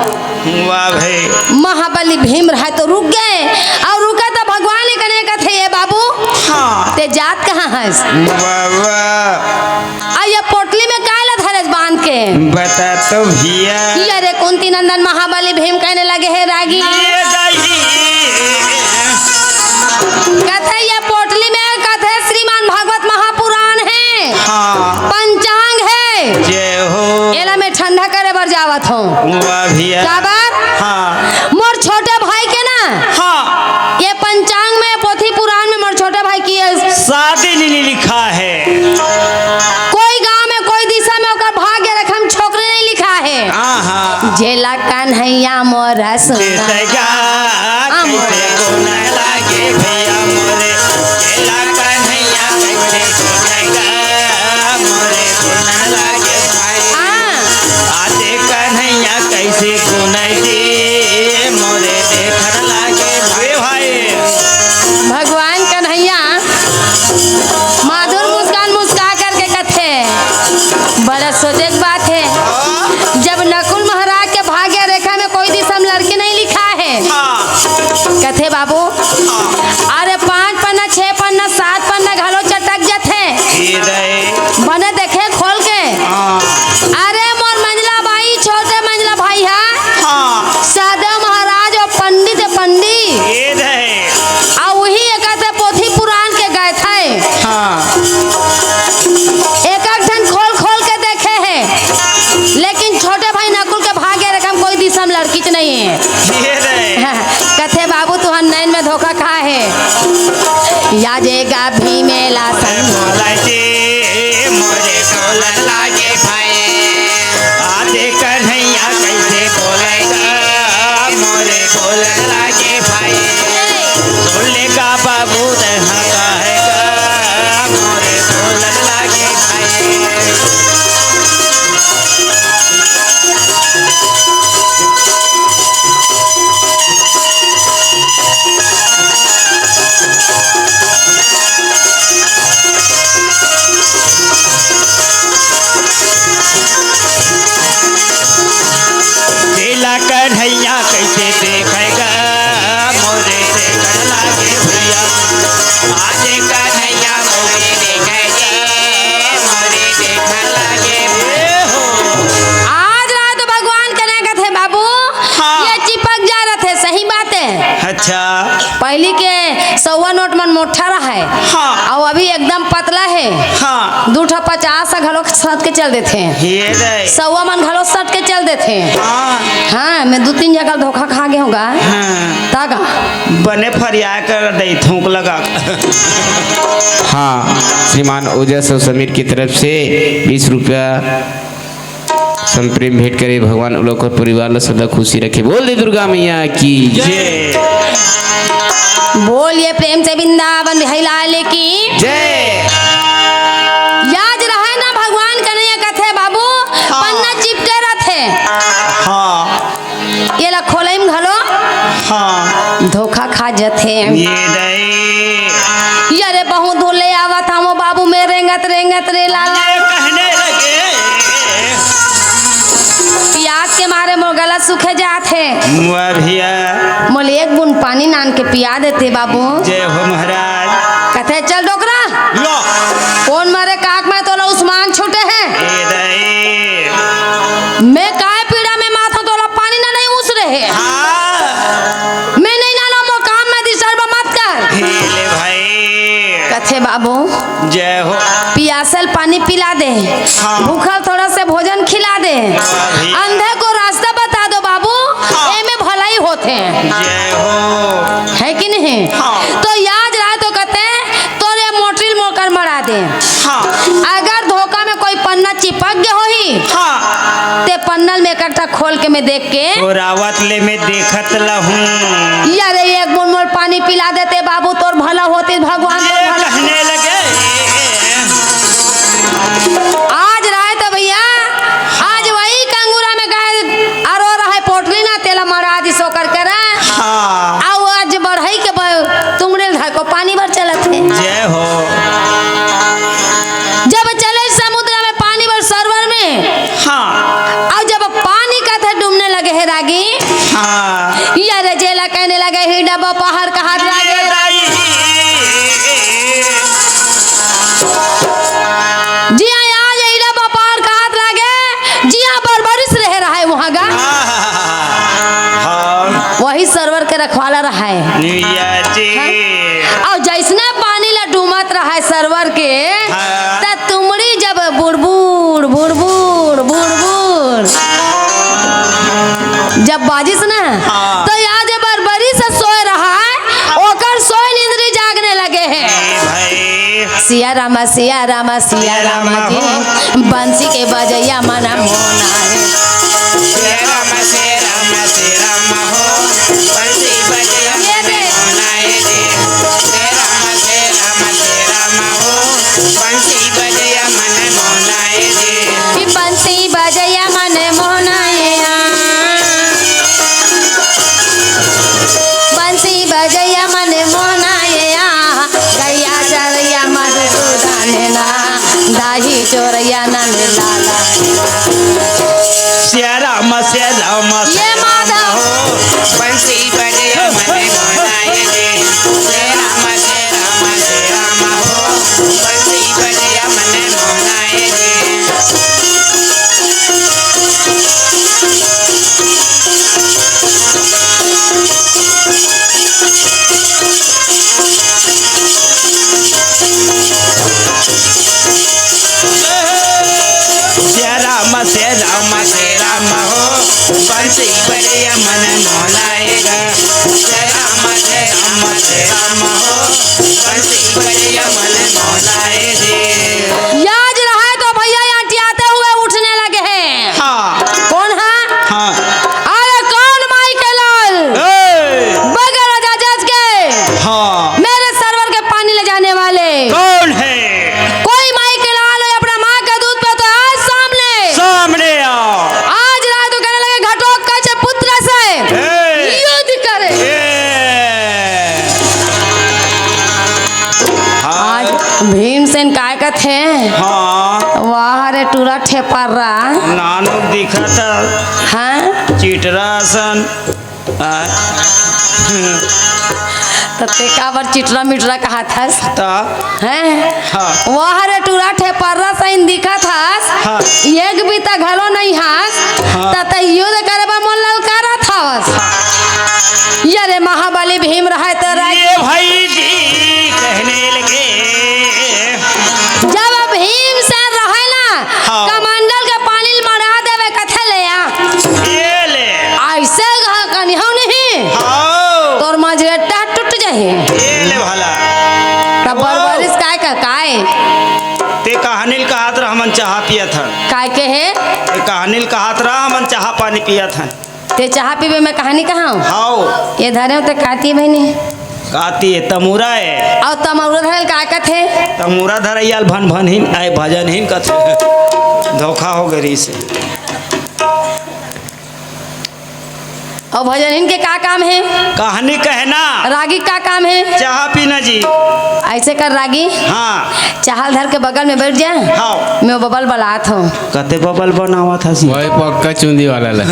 वाह भाई। महाबली भीम रहे तो रुक गए, अउ रुके तो भगवान ही कने कथे, "ए बाबू, हाँ। ते जात कहाँ हस?" वाह, वाह। अउ ये पोटली में काय ला धरेस बांध के? बता तो भैया। ये रे कुंती नंदन महाबली भीम कहने लगे हे रागी। ये दाई। कथे ये पोटली में कथे श्रीमान भागवत महापुराण हे। हाँ। पंचांग हे। जय हो। एला मैं ठंडा करे बर जावत हूँ। वाह भैया। काबर? हाँ। मोर छोटे भाई के ना, हाँ। ये पंचांग में, पोथी पुराण में मोर छोटे भाई के शादी नहीं लिखा है। कोई गांव में, कोई दिशा में ओकर भाग्य रेखा में छोकरी नहीं लिखा है। हाँ, हाँ। जेला कन्हैया मोरा सुना। देतेगा, आ, कैसे मोरे गुण लागे भैया मोरे। जेला कन्हैया कैसे गुण लागे मोरे गुण लागे भाई। हाँ। आते कन्हैया कैसे गुण दे मोरे देखन लागे भाई। भाई। भगवान कन्हैया माधुर मुस्कान मुस्का करके कथे, बड़ा सोचे के बात है। हाँ। जब नकुल महाराज के भाग्य रेखा में कोई दिशा में लड़की नहीं लिखा है, हाँ। कथे, "बाबू, हाँ। अरे पाँच पन्ना, छह पन्ना, सात पन्ना घलो चटक जथे।" ये दे। बने देखे खोल के। हाँ। अरे मोर मंझला बाई, छोटे मंझला भाई हा। हाँ। सदा महाराज अउ पंडित हे पंडित। ये दे। अउ उही एकर से पोथी पुराण के गायथा हे। हाँ। एक एक ठन खोल खोल के देखे हे, लेकिन छोटे भाई नकुल के भाग्य रेखा में कोई दिशा में लड़कीच नहीं हे। ये दे। कथे, "बाबू, तुहर नैन में धोखा खा हे।" या जे गा भीमेला संग। बोले जी, मोरे बोलन लागे भाई। आते कन्हैया कैसे बोलेगा, मोरे बोलन लागे भाई। सुन लेगा बाबू, तहाँ कहेगा, मोरे बोलन लागे भाई। जेला कन्हैया कैसे देखेगा, मोरे देखन लागे भैया। आज कन्हैया मोरे देखेगा, मोरे देखन लागे। ए हो। आज रात भगवान कन्हैया कथे, "बाबू, हाँ। ये चिपक जा रथे, सही बात हे।" अच्छा। पहली के सौवा नोट मन मोटा रहे। हाँ। अउ अभी एकदम पतला हे। हाँ। दू ठा पचास घलो सट के चल देथे। ये दे। सौवा मन घलो सट के चल देथे। हाँ। हाँ, मैं दू तीन जगह धोखा खा गे हूँ गा। हाँ। बने फरिया कर दे थूक लगा। हाँ, श्रीमान ओजस अउ समीर की तरफ से बीस रुपया संप्रेम भेंट करे। भगवान उलोकर परिवार ला सदा खुशी रखे। बोल दे दुर्गा मैया की जय। बोलिए प्रेम से वृंदावन बिहारी लाल की जय। याज रहे ना भगवान कन्हैया कथे बाबू, हाँ। पन्ना चिपके रथे। हाँ। ये ला खोलई में घलो हाँ। धोखा खा जथे। ये दई। ये रे बहुत दूर ले आवत हमो बाबू में रेंगत रेंगत रे लाला। ये कहने लगे। पियास के मारे मोर गला सूखे जात हे। वाह भैया। मोले एक बूंद पानी नान के पिया देते बाबू। जय हो महाराज। कथे चल डोकरा। लो। कौन मरे काक में तोला उस्मान छूटे हे। ए दई। मैं काय पीड़ा में माथा तोला पानी ना नहीं उस रहे। हाँ। मैं नहीं नानो मोर काम में disturb मत कर। हे ले भाई। कथे बाबू। जय हो। पियासल पानी पिला दे। हाँ। भूखल थोड़ा से भोजन खिला दे। अभी। अंधे को रास्ता बता दो बाबू। हाँ। एमे भलाई होथे। जय हो। है कि नहीं? हाँ। तो याज रहे तो कथे तोरे मोटरी मोकर मरा दे। हाँ। अगर धोखा में कोई पन्ना चिपक गए होही, हाँ। ते पन्नल में एकटा खोल के मैं देख के। तो रावत ले मैं देखत लहूं। यारे एक बूंद मोर पानी पिला देते बाबू, तोर भला होती भगवान तोर ये भला। कहने लगे। आज राय तो भैया, आज वही कंगूरा में गाय अरो रहे पोटली ना तेला मरा दी सोकर करा। हाँ। आओ आज बढ़ई के ब-, तुमरे घर को पानी भर चलत हे। जय हो। जब चले समुद्र में पानी भर सरवर में। हाँ। और जब पानी का थे डूबने लगे हे रागी। हाँ। ये रे जेला कहने लगे ही डब्बा पहाड़ का हाथ लागे। ये दाई। जिया यार यही डब्बा पहाड़ का हाथ लागे। जिया बरबरिस रहे रहा है वहाँ का। हाँ। वही सरवर के रखवाला रहा है। निया जी। हाँ? और जैसने पानी ला डूमत रहा है सरवर के, हाँ। त तुमड़ी जब बुड़बुड़, बुड़बुड़, बुड़बुड़ जब बाजिस ना, हाँ। तो याद बरबरी से सोए रहा है, ओकर सोए निंद्री जागने लगे हैं। भाई। सिया रामा, सिया रामा, सिया रामा जी, बंसी के बजैया मन मोना है। सिया रामा, सिया रामा, सिया रामा हो, बंसी बजैया मन मोना है जी। सिया रामा, सिया रामा, सिया रामा हो, बंसी बजैया मन मोना है जी। कि बंसी बजैया मन मोना है। बंसी बजैया मन मोना ये आ, गैया चरैया मधुसूदन ना, दाही चोरैया नंद लाला। सिया राम, सिया राम, ये सिया राम माधव। हो, बंसी बजैया मन मोना ये जी। सिया राम, सिया राम, सिया राम हो, बंसी बजैया मन मोना ये जी। सिया राम, सिया राम, सिया राम हो, बंसी बजैया मन मोहलाएगा। सिया राम, सिया राम, सिया राम हो, बंसी बजैया मन मोहलाएगा। याद रहे तो भैया यहाँ टियाते हुए उठने लगे हैं। हाँ। कौन है? हाँ। अरे कौन माई के लाल? ए! बगर राजा जज के। हाँ। मेरे सरवर के पानी ले जाने वाले। कौन है? कोई माई के लाल हो, अपना माँ के दूध पे तो आज सामने। सामने आओ। आज राय तो कहने लगे घटोत्कच पुत्र से ए! युद्ध करे। ए! हाँ। आज भीमसेन काय कथे? हाँ। वाह रे टूरा ठेपरा। नानुक दिखत। हाँ? चिटरा असन। हाँ। त ते काबर चिटरा मिटरा कहाथस? त? हैं? हाँ। वाह रे टूरा ठेपरा सही दिखत हस। हाँ। एक बीता घलो नहीं हस। हाँ। त ते युद्ध करे बर मोला ललकारत हवस। हाँ। ये रे महाबली भीम रहे त रहे। ये भाई जी कहने लगे। जब भीमसेन रहे ना, हाँ। कमंडल के पानी ल मरा देवे कथे ले आ। ये ले। ऐसे कहा कनी हो नहीं। हाँ। तोर नील कहत रहा, हमन चाहा पानी पियत हन। ते चाहा पीबे, मैं कहानी कहाऊं? हाओ। ये धरे हो ते काती बहिनी। काती है, तमूरा है। अउ तमूरा धरे ल का कथे? तमूरा धरैया ल भन भन हिन, आए भजन हिन कथे। धोखा हो गए रहीस। अउ भजन हिन के का काम है? कहानी कहना। रागी का काम है? चाहा पीना जी। ऐसे कर रागी। हाँ। चाहा ल धर के बगल में बैठ जा। हाँ। मैं वो बबल बलात हूँ। कते बबल बनावत हसी? वही पक्का चुंदी वाला ले।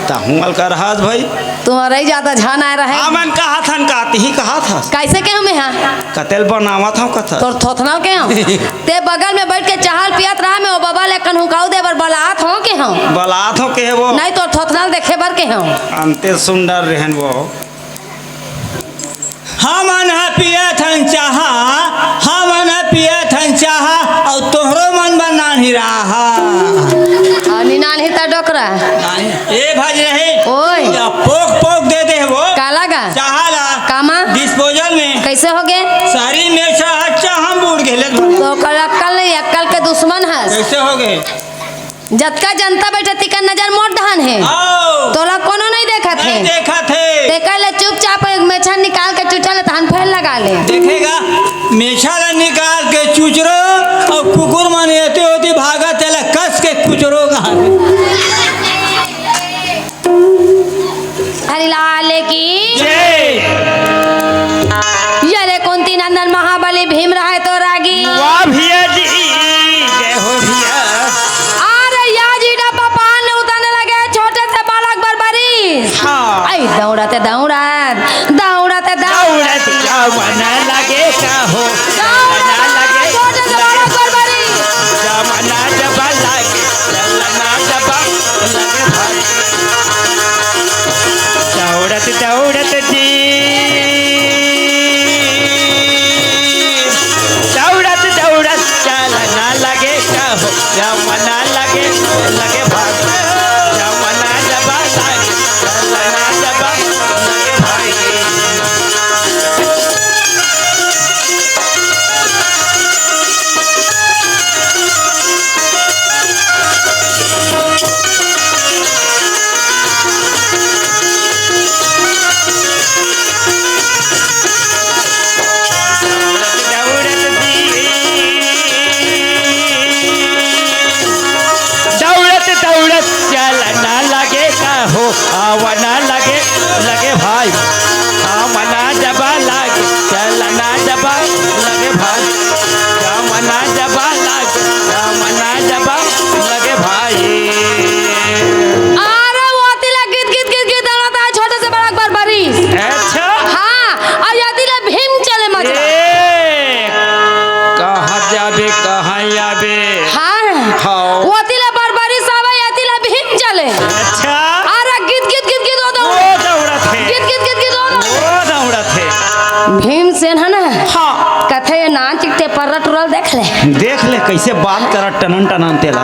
तहूँ अलकर हस भाई। तुम्हारा ही ज्यादा झान आए रहे। हमन कहा थन का, तिही कहा था। कैसे के हमें हाँ? कतेल बनावत हूँ कथा। तोर थोथना के हूँ। ते बगल में बैठ के चाहा ल पियत रहा, मैं वो बबल एक कन हुकाऊ दे बर बलात हूँ के हूँ। बलात हूँ के वो। नहीं, तोर थोथना ल देखे बर के हूँ। अंते सुंदर रहन वो। हमन ह पियत हन चाहा, हमन ह पियत हन चाहा, अउ तोहरो मन बर नान्ही राहा। अनि नान्ही त डोकरा। ए भाजी नहीं। ओए। या पोक पोक दे दे वो। काला गा? चाहा ला। कामा? डिस्पोजल में। कैसे हो गे? सारी मेछा ह चाहा म बूड़ गेले। तो कल अक्कल नहीं, अक्कल के दुश्मन हस। कैसे हो गे? जतका जनता बैठे तिकर नजर मोर डहन हे। आओ। तोला कोनो नहीं देखत नहीं हे। देखत हे। तेकर ले चुपचाप एक मेछा निकाल के चुचा ले तहन फेर लगा ले। देखेगा, मेछा ला निकाल के चुचरो अउ कुकुर मन एती ओती भागा, तेला कस के कुचरो कहा। हरिलाल की जय। ये रे कुंती नंदन महाबली भीम रहे तो रागी। वाह भैया जी, जय हो भैया। अरे या जी डब्बा पान उतारने लगे, छोटे से बालक बरबरी। हाँ। आई दौड़त दौड़त, दौड़त दौड़त। दौड़त जवन लगे का हो, दौड़त दौड़त, छोटे से बालक बरबरी। जवन जब लगे, चलना जब लगे भाई। दौड़त दौड़त जी, दौड़त दौड़त चलना लगे कहो, जमना लगे, लगे भाग, जमना जबा लगे, चलना जबा लगे भाई। दौड़त दौड़त चलना लगे कहो, आवना लगे, लगे भाई। आवना जबा लगे, चलना जबा लगे भाई। आवना जबा लगे, आवना जबा लगे भाई। अरे वो तिला गीत, गीत, गीत, गीत, दौड़त है, छोटे से बड़ा बरबरी। अच्छा। हाँ, अउ यति ले भीम चले मजा। ए, कहाँ जाबे, कहाँ आबे? हाँ। हाँ। वति ले बरबरी सावे, यति ले भीम चले। अच्छा। अरे गीत, गीत, गीत, गीत, वो दौड़े। वो दौड़त हे। गीत, गीत, गीत, गीत, वो दौड़े। वो दौड़त हे। भीमसेन हे ना? हाँ। कथे ये नान चिकते पर्रा टुरल देख ले। देख ले, कैसे बात करत टनन टनन तेला।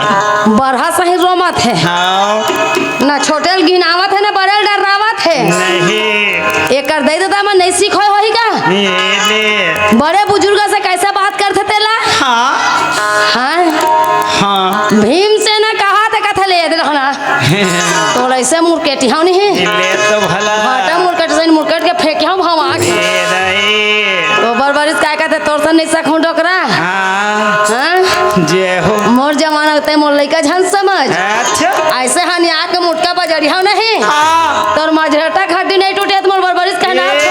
बरहा सही रोमत हे। हाँ। ना छोटे ल घिनावत हे, ना बड़े ल डर्रावत हे। नहीं। एकर दई ददा मन नहीं सीखोय होही का? ये ले। बड़े बुजुर्ग से कैसे बात करथे तेला? हाँ। हाँ। हाँ। भीमसेन कहा थे कथा ले दे रखना। तोर ऐसे मुरकेटी हव नहीं। ले तो भला। भाटा मुरकेट से मुरकेट के फेंके हव भवा के। ए दाई। तो बरबरिस काय कहते तोर से नहीं सकूं डोकरा। हाँ। हाँ? जय हो। मोर जमाना ते मोर लइका झन समझ। अच्छा। ऐसे हनिया के मुटका बजरिया नहीं। हाँ। तोर मझरटा खड्डी नहीं टूटे त मोर बरबरिस कहना। ए।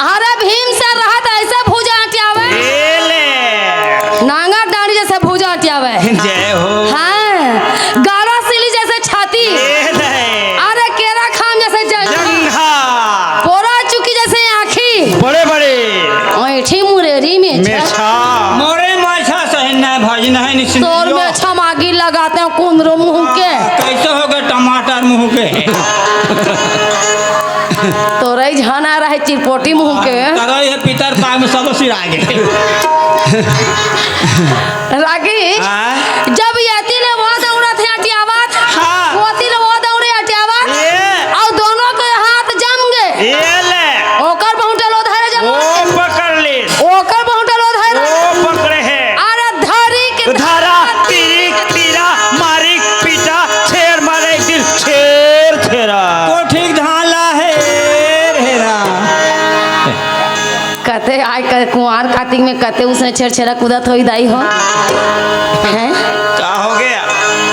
अरे भीमसेन रहत ऐसे भुजा अंटियावे। ए ले। नांगर डांडी जैसे भुजा अंटियावे। जय हो। हाँ। गारा सिली जैसे छाती। ए ले। अरे केरा खाम जैसे जंघी। जंघा। पोरा चुकी जैसे आँखी। बड़े बड़े। ऐठी मुरेरी में छा। मेछा। मोरे माछा सही ना भाजी नहीं निश्चित तोर लियो। मेछा मागी लगाते हैं कुंदरू मुंह के। हाँ, कैसे हो गए टमाटर मुंह के? तोरई झन आ रहे चिरपोटी मुंह के। हाँ, तरई है पितर पाग में सब सिरा गए। रागी, हाँ? जब यति ले वो दौड़त हे अटियावत, हाँ। वति ले वो दौड़े अटियावत, ये। अउ दोनों के हाथ जम गए। ये ले। ओकर बहुंटल ओ धरे जम वो गए। पकड़ ले। ओकर बहुंटल ओ धरे। वो पकड़े हे। अरे धरी के धरा, तिरी, तिरा। कुमार कार्तिक में कते उसने छेरछेरा कूदत होई दाई हो? हैं? का हो गया?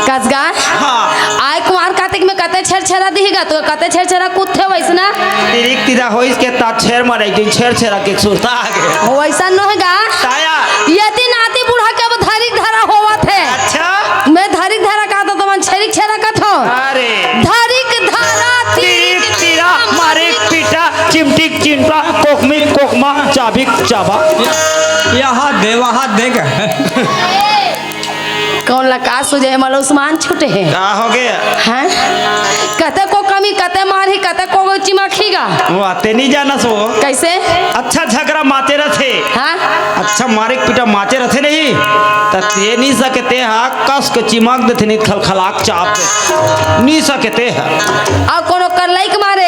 कस गा? हाँ। आय कुमार कार्तिक में कते छेरछेरा दिही गा, तो कते छेरछेरा कूदथे वइसना? तिरिक तिरा होइस के ता छेर मरे, एक दिन छेरछेरा के सुरता आ गए। हो, वइसा नोहे गा। ताया। यदि नाती बूढ़ा के अब धरिक धरा होवत हे। अच्छा। मैं धरिक धरा कहा तो तुमन छेरिक छेरा कथो। अरे। धरिक धरा तिरिक तिरा मारिक पीटा चिमटिक चिमटा कोकमिक कोकमा चाबिक चाबा। यहाँ दे, वहाँ दे गा। कौन ला का सुझे हे, मला उस्मान छूटे हे। का हो गया? हैं? कते को कमी, कते मारही, कते को चिमकही गा। वो आते नहीं जाना सो। कैसे? अच्छा झगड़ा माते रथे। हाँ? अच्छा मारे पीटा माते रथे नहीं। त ते नहीं सकते हा कस के चिमक देथे नहीं खलखलाक चाप दे। नहीं सकते हा। अउ कोनो करलई के मारे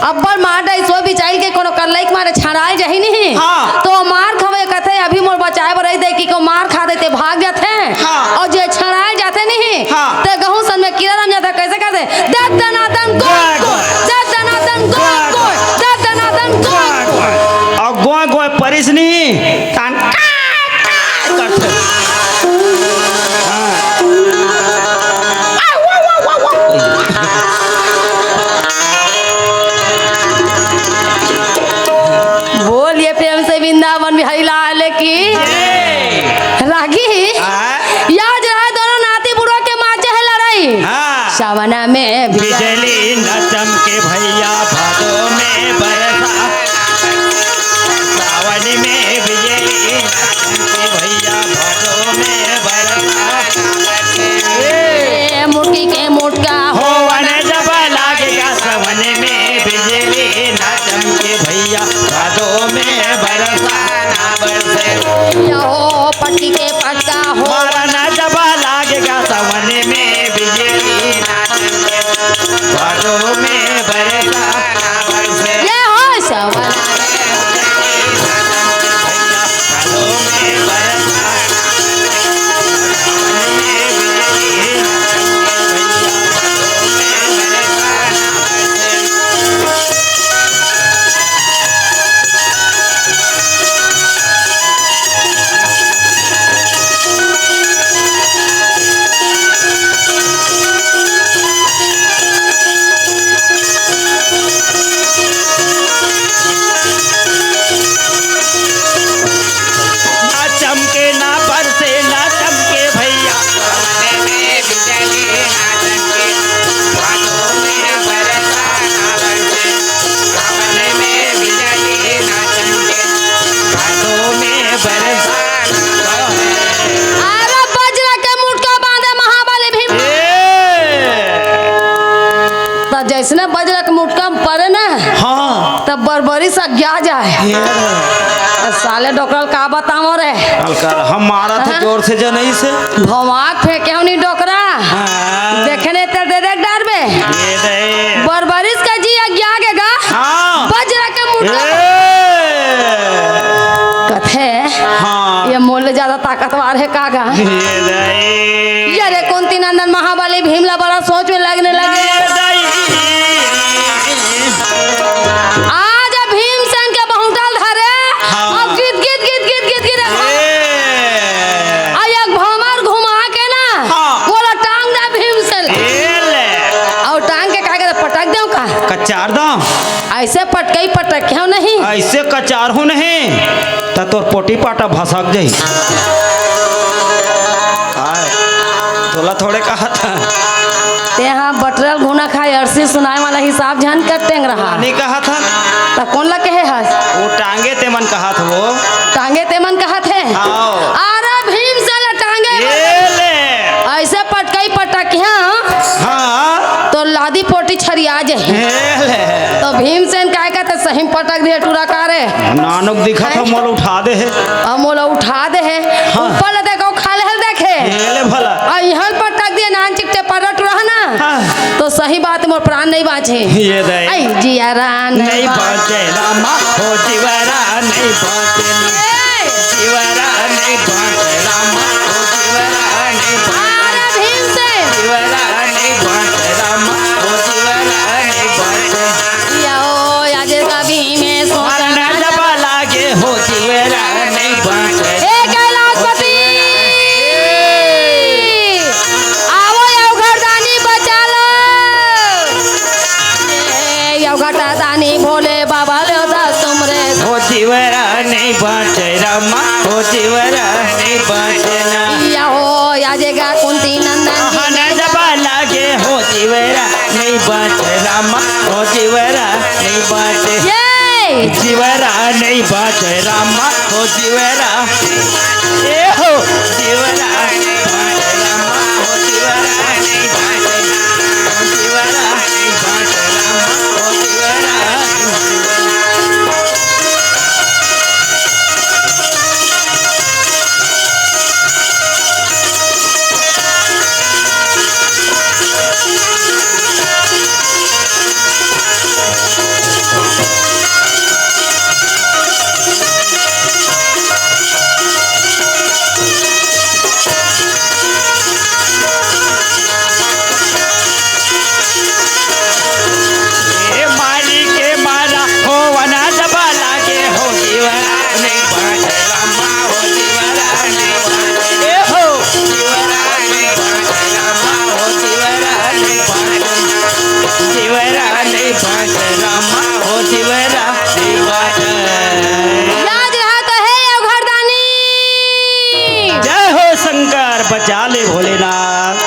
अब्बड़ मार डाइस, ओ बिचारी के कोनो करलई के मारे छड़ाए जाही नहीं। हाँ। तो मार खवे कथे, अभी मोर बचाए बर रही दे कि को मार खा देते भाग जाथे। हाँ। अउ जे छड़ाए जाथे नहीं, हाँ। ते गहूं सन में कीड़ा रम जाथे, कैसे कर दे? दे दनादन गोय गोय, दे दनादन गोय गोय, दे दनादन गोय गोय। अउ गोय गोय परिस नहीं, तान करथे। हाँ। बोलिए प्रेम से वृंदावन बिहारी लाल की। जय। रागी। हाँ। या जो है दोनों नाती बुढ़वा के माचे है लड़ाई। हाँ। सावन में बिजली न चमके भैया, भादों में बरसा। सावन में बिजली न चमके भैया, भादों में बरसा। ए, मुटकी के मुटका हो। होवन जब लागेगा सावन में बिजली न चमके भैया, भादों में बरसा ना बरसे। या हो पटकी के पटका हो। मारन जब लागेगा सावन में बिजली ना चमके, भादों में बरसा ना बरसे। ये हो सावन। ना चमके, ना बरसे, ना चमके भैया। अरे बजरा के मुटका बांधे महाबली भीम। ए! त जैसने बजरा के मुटका में परे ना, हाँ। तब बरबरी से अगिया जाए। ए रे। त साले डोकरल का बतावो रे। अलकर हम मारा था हाँ। जोर से जनई से। भवाक फेंके हो नहीं डोकरा। हाँ। देखे नहीं तेरे दे देख डर बे। ये दे। बरबरिस का जी अगिया के गा। हाँ। बजरा के मुटका। ए। कथे। हाँ। ये मोले ज्यादा ताकतवर हे का गा। ये दे। ये रे कुंती नंदन महाबली भीम ला बड़ा सोच में लगने लगे। ये दे। आज भीमसेन के बहुटल धरे। हाँ। अब गीत, गीत, गीत, गीत, गीत, गीत। ए। आ एक भमर घुमा के ना, हाँ। ओला टांग दे भीमसेन। ए ले। अउ टांग के का करे, पटक देव का? कचार दो। ऐसे पटकई पटक हो नहीं। ऐसे कचार हो नहीं, त तोर पोटी पाटा भसक जाई। आय, तोला थोड़े कहा था। ते हाँ बटरल घुना खाए, अरसी सुनाए वाला हिसाब झन कर टेंग रहा। नहीं कहा था। त कौन ला कहे हस? वो टांगे ते मन कहा था वो। टांगे ते मन कहा थे? आओ। अरे भीमसेन ला टांगे ये मन। ले। ऐसे पटकई पटक, हाँ। हाँ। तो लादी पोटी छरिया जाही। ये ले। तो भीमसेन काय का त सही में पटक दिए टूरा का रे। नानुक दिखा था, हैं? मोल उठा दे हे। अब मोला उठा दे हे। हाँ। ऊपर ले देखो, खा ले हल देखे। ये ले भला। अउ इहन पटक दिए नान चिकटे पर टूरा है ना। हाँ। तो सही बात मोर प्राण नहीं बाँचे। ये दे। ऐ जियरा नहीं नहीं बाँचे। बाँचे रामा, हो जिवरा नहीं बाँचे। ए। जिवरा नहीं बाँचे रामा, हो जिवरा नहीं बाँचे। अरे भीमसेन। जिवरा नहीं बाँचे रामा, हो जिवरा नहीं बाँचे। या हो, या जे का भीमेश्वर। मारा ना जबा लागे, हो जिवरा जीवरा नहीं बाँचे रामा, ओ जीवरा नहीं बाँचे। ये! जीवरा नहीं बाँचे रामा, ओ जीवरा। ए हो, जीवरा नहीं बाँचे रामा, ओ जीवरा नहीं बाँचे। जीवरा नहीं बाँचे रामा, ओ जीवरा। ए मारी के मारा हो वना जबा लागे हो जीवरा नहीं बाँचे रामा हो जीवरा नहीं बाँचे। ए हो जीवरा नहीं बाँचे रामा हो जीवरा नहीं बाँचे। जीवरा नहीं बाँचे रामा हो जीवरा नहीं बाँचे। लाज रहा तो हे अवघड़दानी। जय हो शंकर, बचा ले भोलेनाथ।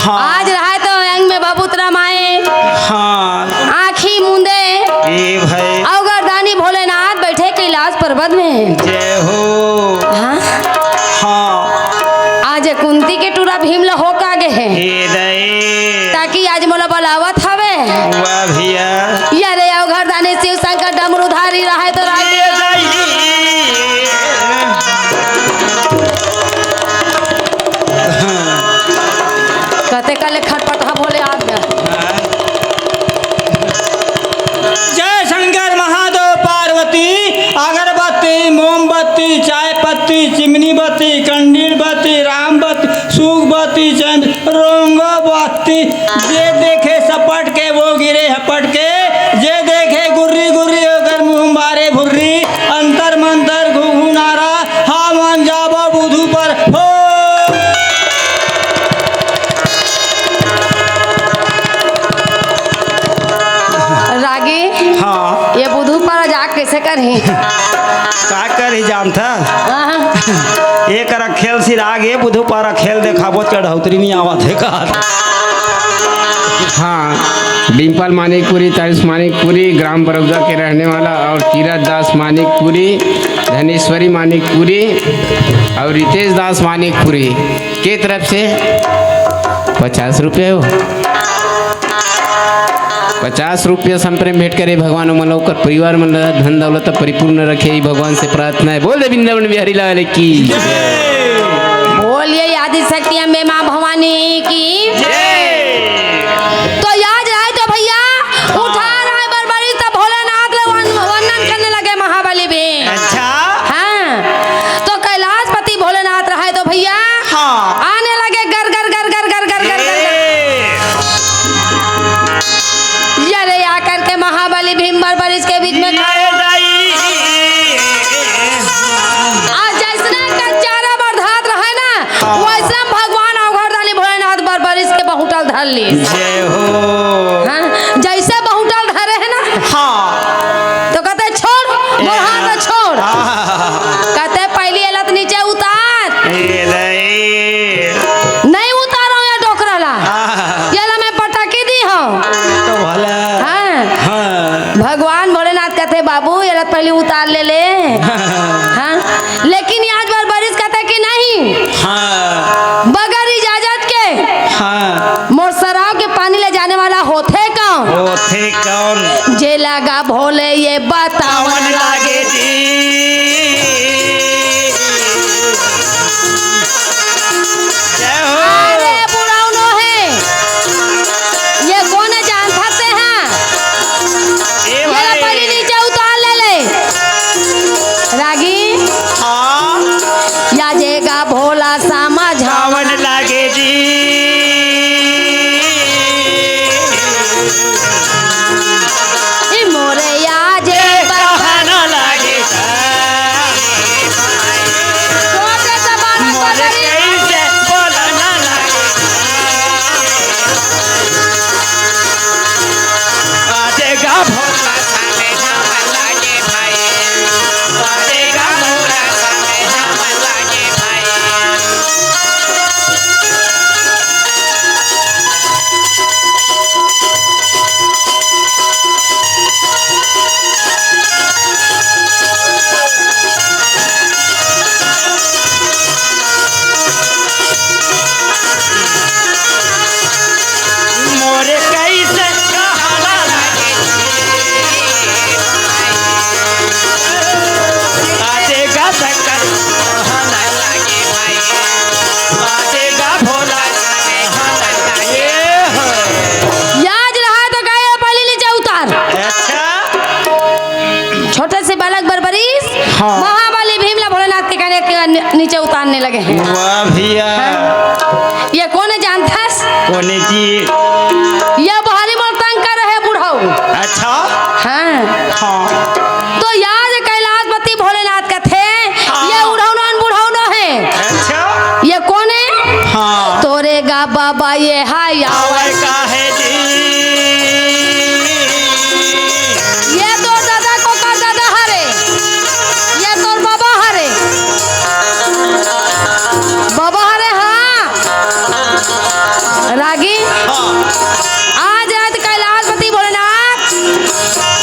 हाँ। आज रहा तो अंग में बबूत रमाए। हाँ। आँखी मूंदे। ए भाई। अवघड़दानी भोलेनाथ बैठे कैलाश पर्वत में। जय हो। हाँ। हाँ। आज कुंती के टूरा भीम ल होका गे हे। ए दई। ताकि आज मोला बलावत हवे। वाह भैया। या रे अवघड़दानी शिव शंकर डमरूधारी रहे तो राज। ए दई। कते कले खटपट ह भोले आज। जय शंकर महादेव पार्वती, अगरबत्ती, मोमबत्ती, चाय पत्ती, चिमनी बत्ती, कंडील बत्ती, राम बत्ती, सूख बत्ती, चंद, रोंगो बत्ती, जे देखे सपट के वो गिरे हपट के, जे देखे गुर्री गुर्री ओकर मुंह मारे भुर्री, अंतर मंतर घुघुनारा, हमन जाबो बुधू पर हो। रागी, हाँ। ये बुधू पर जा कैसे करही? का करही जानथा? हाँ। ये करा खेल सिरागे बुधू पारा खेल देखाबो चढ़ौतरी में आवत हे का। हाँ, डिम्पल मानिकपुरी, तारिश मानिकपुरी, ग्राम बरौदा के रहने वाला और तीरथ दास मानिकपुरी, धनेश्वरी मानिकपुरी और रितेश दास मानिकपुरी के तरफ से पचास रुपये हो। पचास रुपया संप्रेम भेंट करे भगवान, ओमन ओकर परिवार मन ला धन दौलत परिपूर्ण रखे, ई भगवान से प्रार्थना है। बोल दे वृंदावन बिहारी लाल की। बोलिए आदि शक्ति अम्बे माँ भवानी की। तो याद रहे तो भैया, उठा रहे बरबरी तो भोलेनाथ ले वन-, वंदन करने लगे महाबली भी। अच्छा। हाँ, तो कैलाशपति भोलेनाथ रहे तो भैया, हाँ। आने लगे गर गर गर गर गर गर गर गर। ए। अरे आकर के महाबली भीम बरबरिस के बीच में खड़े। ए दाई। आज जैसने कच्चारा बरधात रहे ना, हाँ। वैसने भगवान अवघड़दानी भोलेनाथ बरबरिस के बहुटल धर ली। जय हो। हाँ, जैसे बहुटल धरे है ना, हाँ। तो कहते, "छोड़, मोर हाथ छोड़।" हाँ। कहते, "पहली एला तो नीचे उतार।" ए दाई। नहीं उतारो या डोकरा ला। हाँ। एला मैं पटकी दी हूँ। तो भला। हाँ। हाँ। भगवान भोलेनाथ कहते, "बाबू, एला पहले उतार ले ले।" हाँ। लेकिन आज बरबरिस कहते कि नहीं। हाँ। बगैर इजाजत के हाँ। मोर सराव के पानी ले जाने वाला होथे कौन? होथे कौन? जे लगा भोले ये बतावन लागे जी। जय हो। अरे बुढ़ाउनो है, ये कौन है जान सकते हैं? ए ये भाई। पहले नीचे उतार ले ले। रागी। हाँ। या जेगा भोला समझावन लागे जी। ए मोरे या जे कहना लगे हे। वाह भैया। हाँ। ये कोन हे जानथस? कोन हे जी? ये भारी मोर तंग करे हे बुढ़ऊ। अच्छा। हाँ। हाँ। तो यार कैलाशपति भोलेनाथ कथे, हाँ। ये उढ़ऊ नोहे, बुढ़ऊ नोहे। अच्छा। ये कोन हे? हाँ। तोरे गा बाबा ये हा या आवै का हे जी? ये तोर दादा के ओकर दादा हरे, ये तोर बाबा हरे, बाबा हरे। हाँ रागी, हाँ। आज रात कैलाशपति भोलेनाथ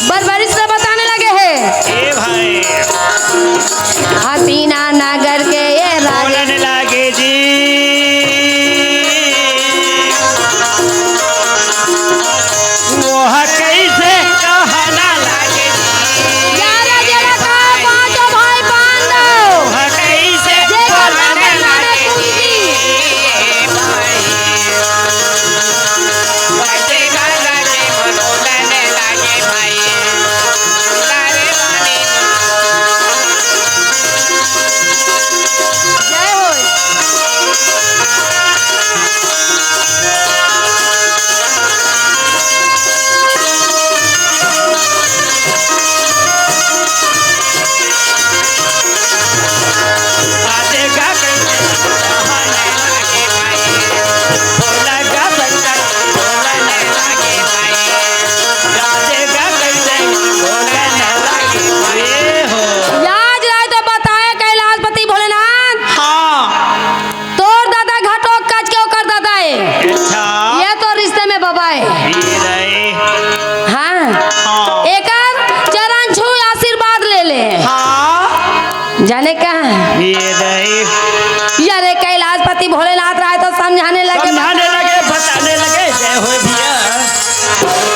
बर्बरिस ला बताने लगे हे। ए भाई। हसीना नगर के ये रागी। बोलन लागे जी। मोह कैसे कहना लागे। ग्यारह जने का पांचों भाई पांडव। मोह कैसे जे कहना कहना लागे। कुंती। जय हो। ए हो। याद रहे तो बताए कैलाशपति भोलेनाथ। हाँ। तोर दादा घटोत्कच के ओकर दादा हे। अच्छा। ये तो रिश्ते में बाबा हे। ये रहे। हाँ। हाँ। एकर चरण छू आशीर्वाद ले ले। हाँ। जाने का? ये रहे। यारे कैलाशपति भोलेनाथ राय तो समझाने लगे। समझाने लगे, बताने लगे। जय हो भैया।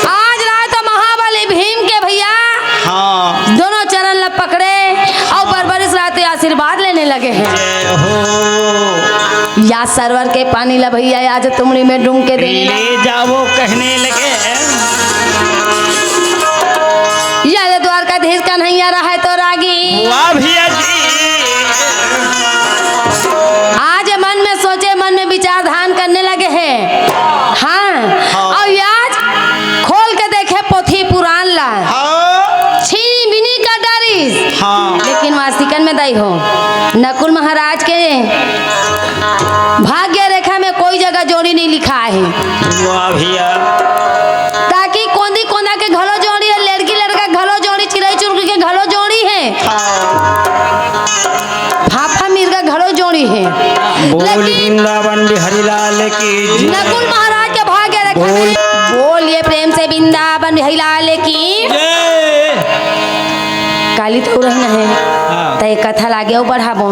आज राय तो महाबली भीम के भैया। हाँ। दोनों चरण ला पकड़े अउ बर्बरिस राय तो आशीर्वाद लेने लगे हे। जय हो। या सरवर के पानी ला भैया आज तुमड़ी में डूंग के देने लगे। ले जावो कहने लगे। या ले द्वारकाधीश कन्हैया रहे तो रागी। वाह भैया जी। आज मन में सोचे, मन में विचार धान करने लगे हे। हाँ। हाँ। अउ आज खोल के देखे पोथी पुराण ला। हाँ। छीनी बिनी कर डारिस। हाँ। लेकिन वासिकन में दई हो, नकुल महाराज के भाग्य रेखा में कोई जगह जोड़ी नहीं लिखा हे। वाह भैया। ताकि कोंदी कोंदा के घलो जोड़ी हे, लड़की लड़का घलो जोड़ी, चिरई चुरकी के घलो जोड़ी हे। हाँ। फाफा मिर्गा घलो जोड़ी हे। बोल लेकिन वृंदावन बिहारी लाल की जय। नकुल महाराज के भाग्य रेखा में बोल। बोलिए प्रेम से वृंदावन बिहारी लाल की। जय। काली तो रही ना हे। हाँ। त एक कथा लागे अउ बढ़ाबो।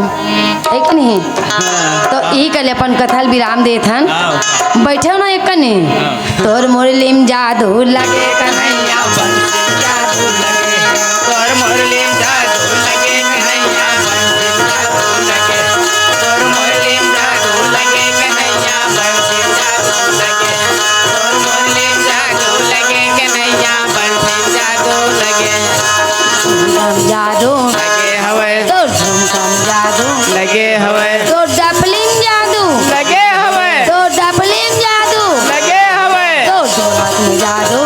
हे कि नहीं? हाँ। तो यही कले अपन कथा ल विराम देत हन। हाँ। बैठे हो ना एक कने। हाँ। तोर मुरली म जादू लगे कन्हैया बंसी जादू लगे। तोर मुरली म जादू लगे कन्हैया बंसी जादू लगे। तोर मुरली म जादू लगे कन्हैया बंसी जादू लगे। तोर मुरली म जादू लगे कन्हैया बंसी जादू लगे। जादू लगे हवे। तोर झुमका म जादू लगे हवे। तोर डपली म जादू लगे हवे। तोर डपली म जादू लगे हवे। तोर डोमक म जादू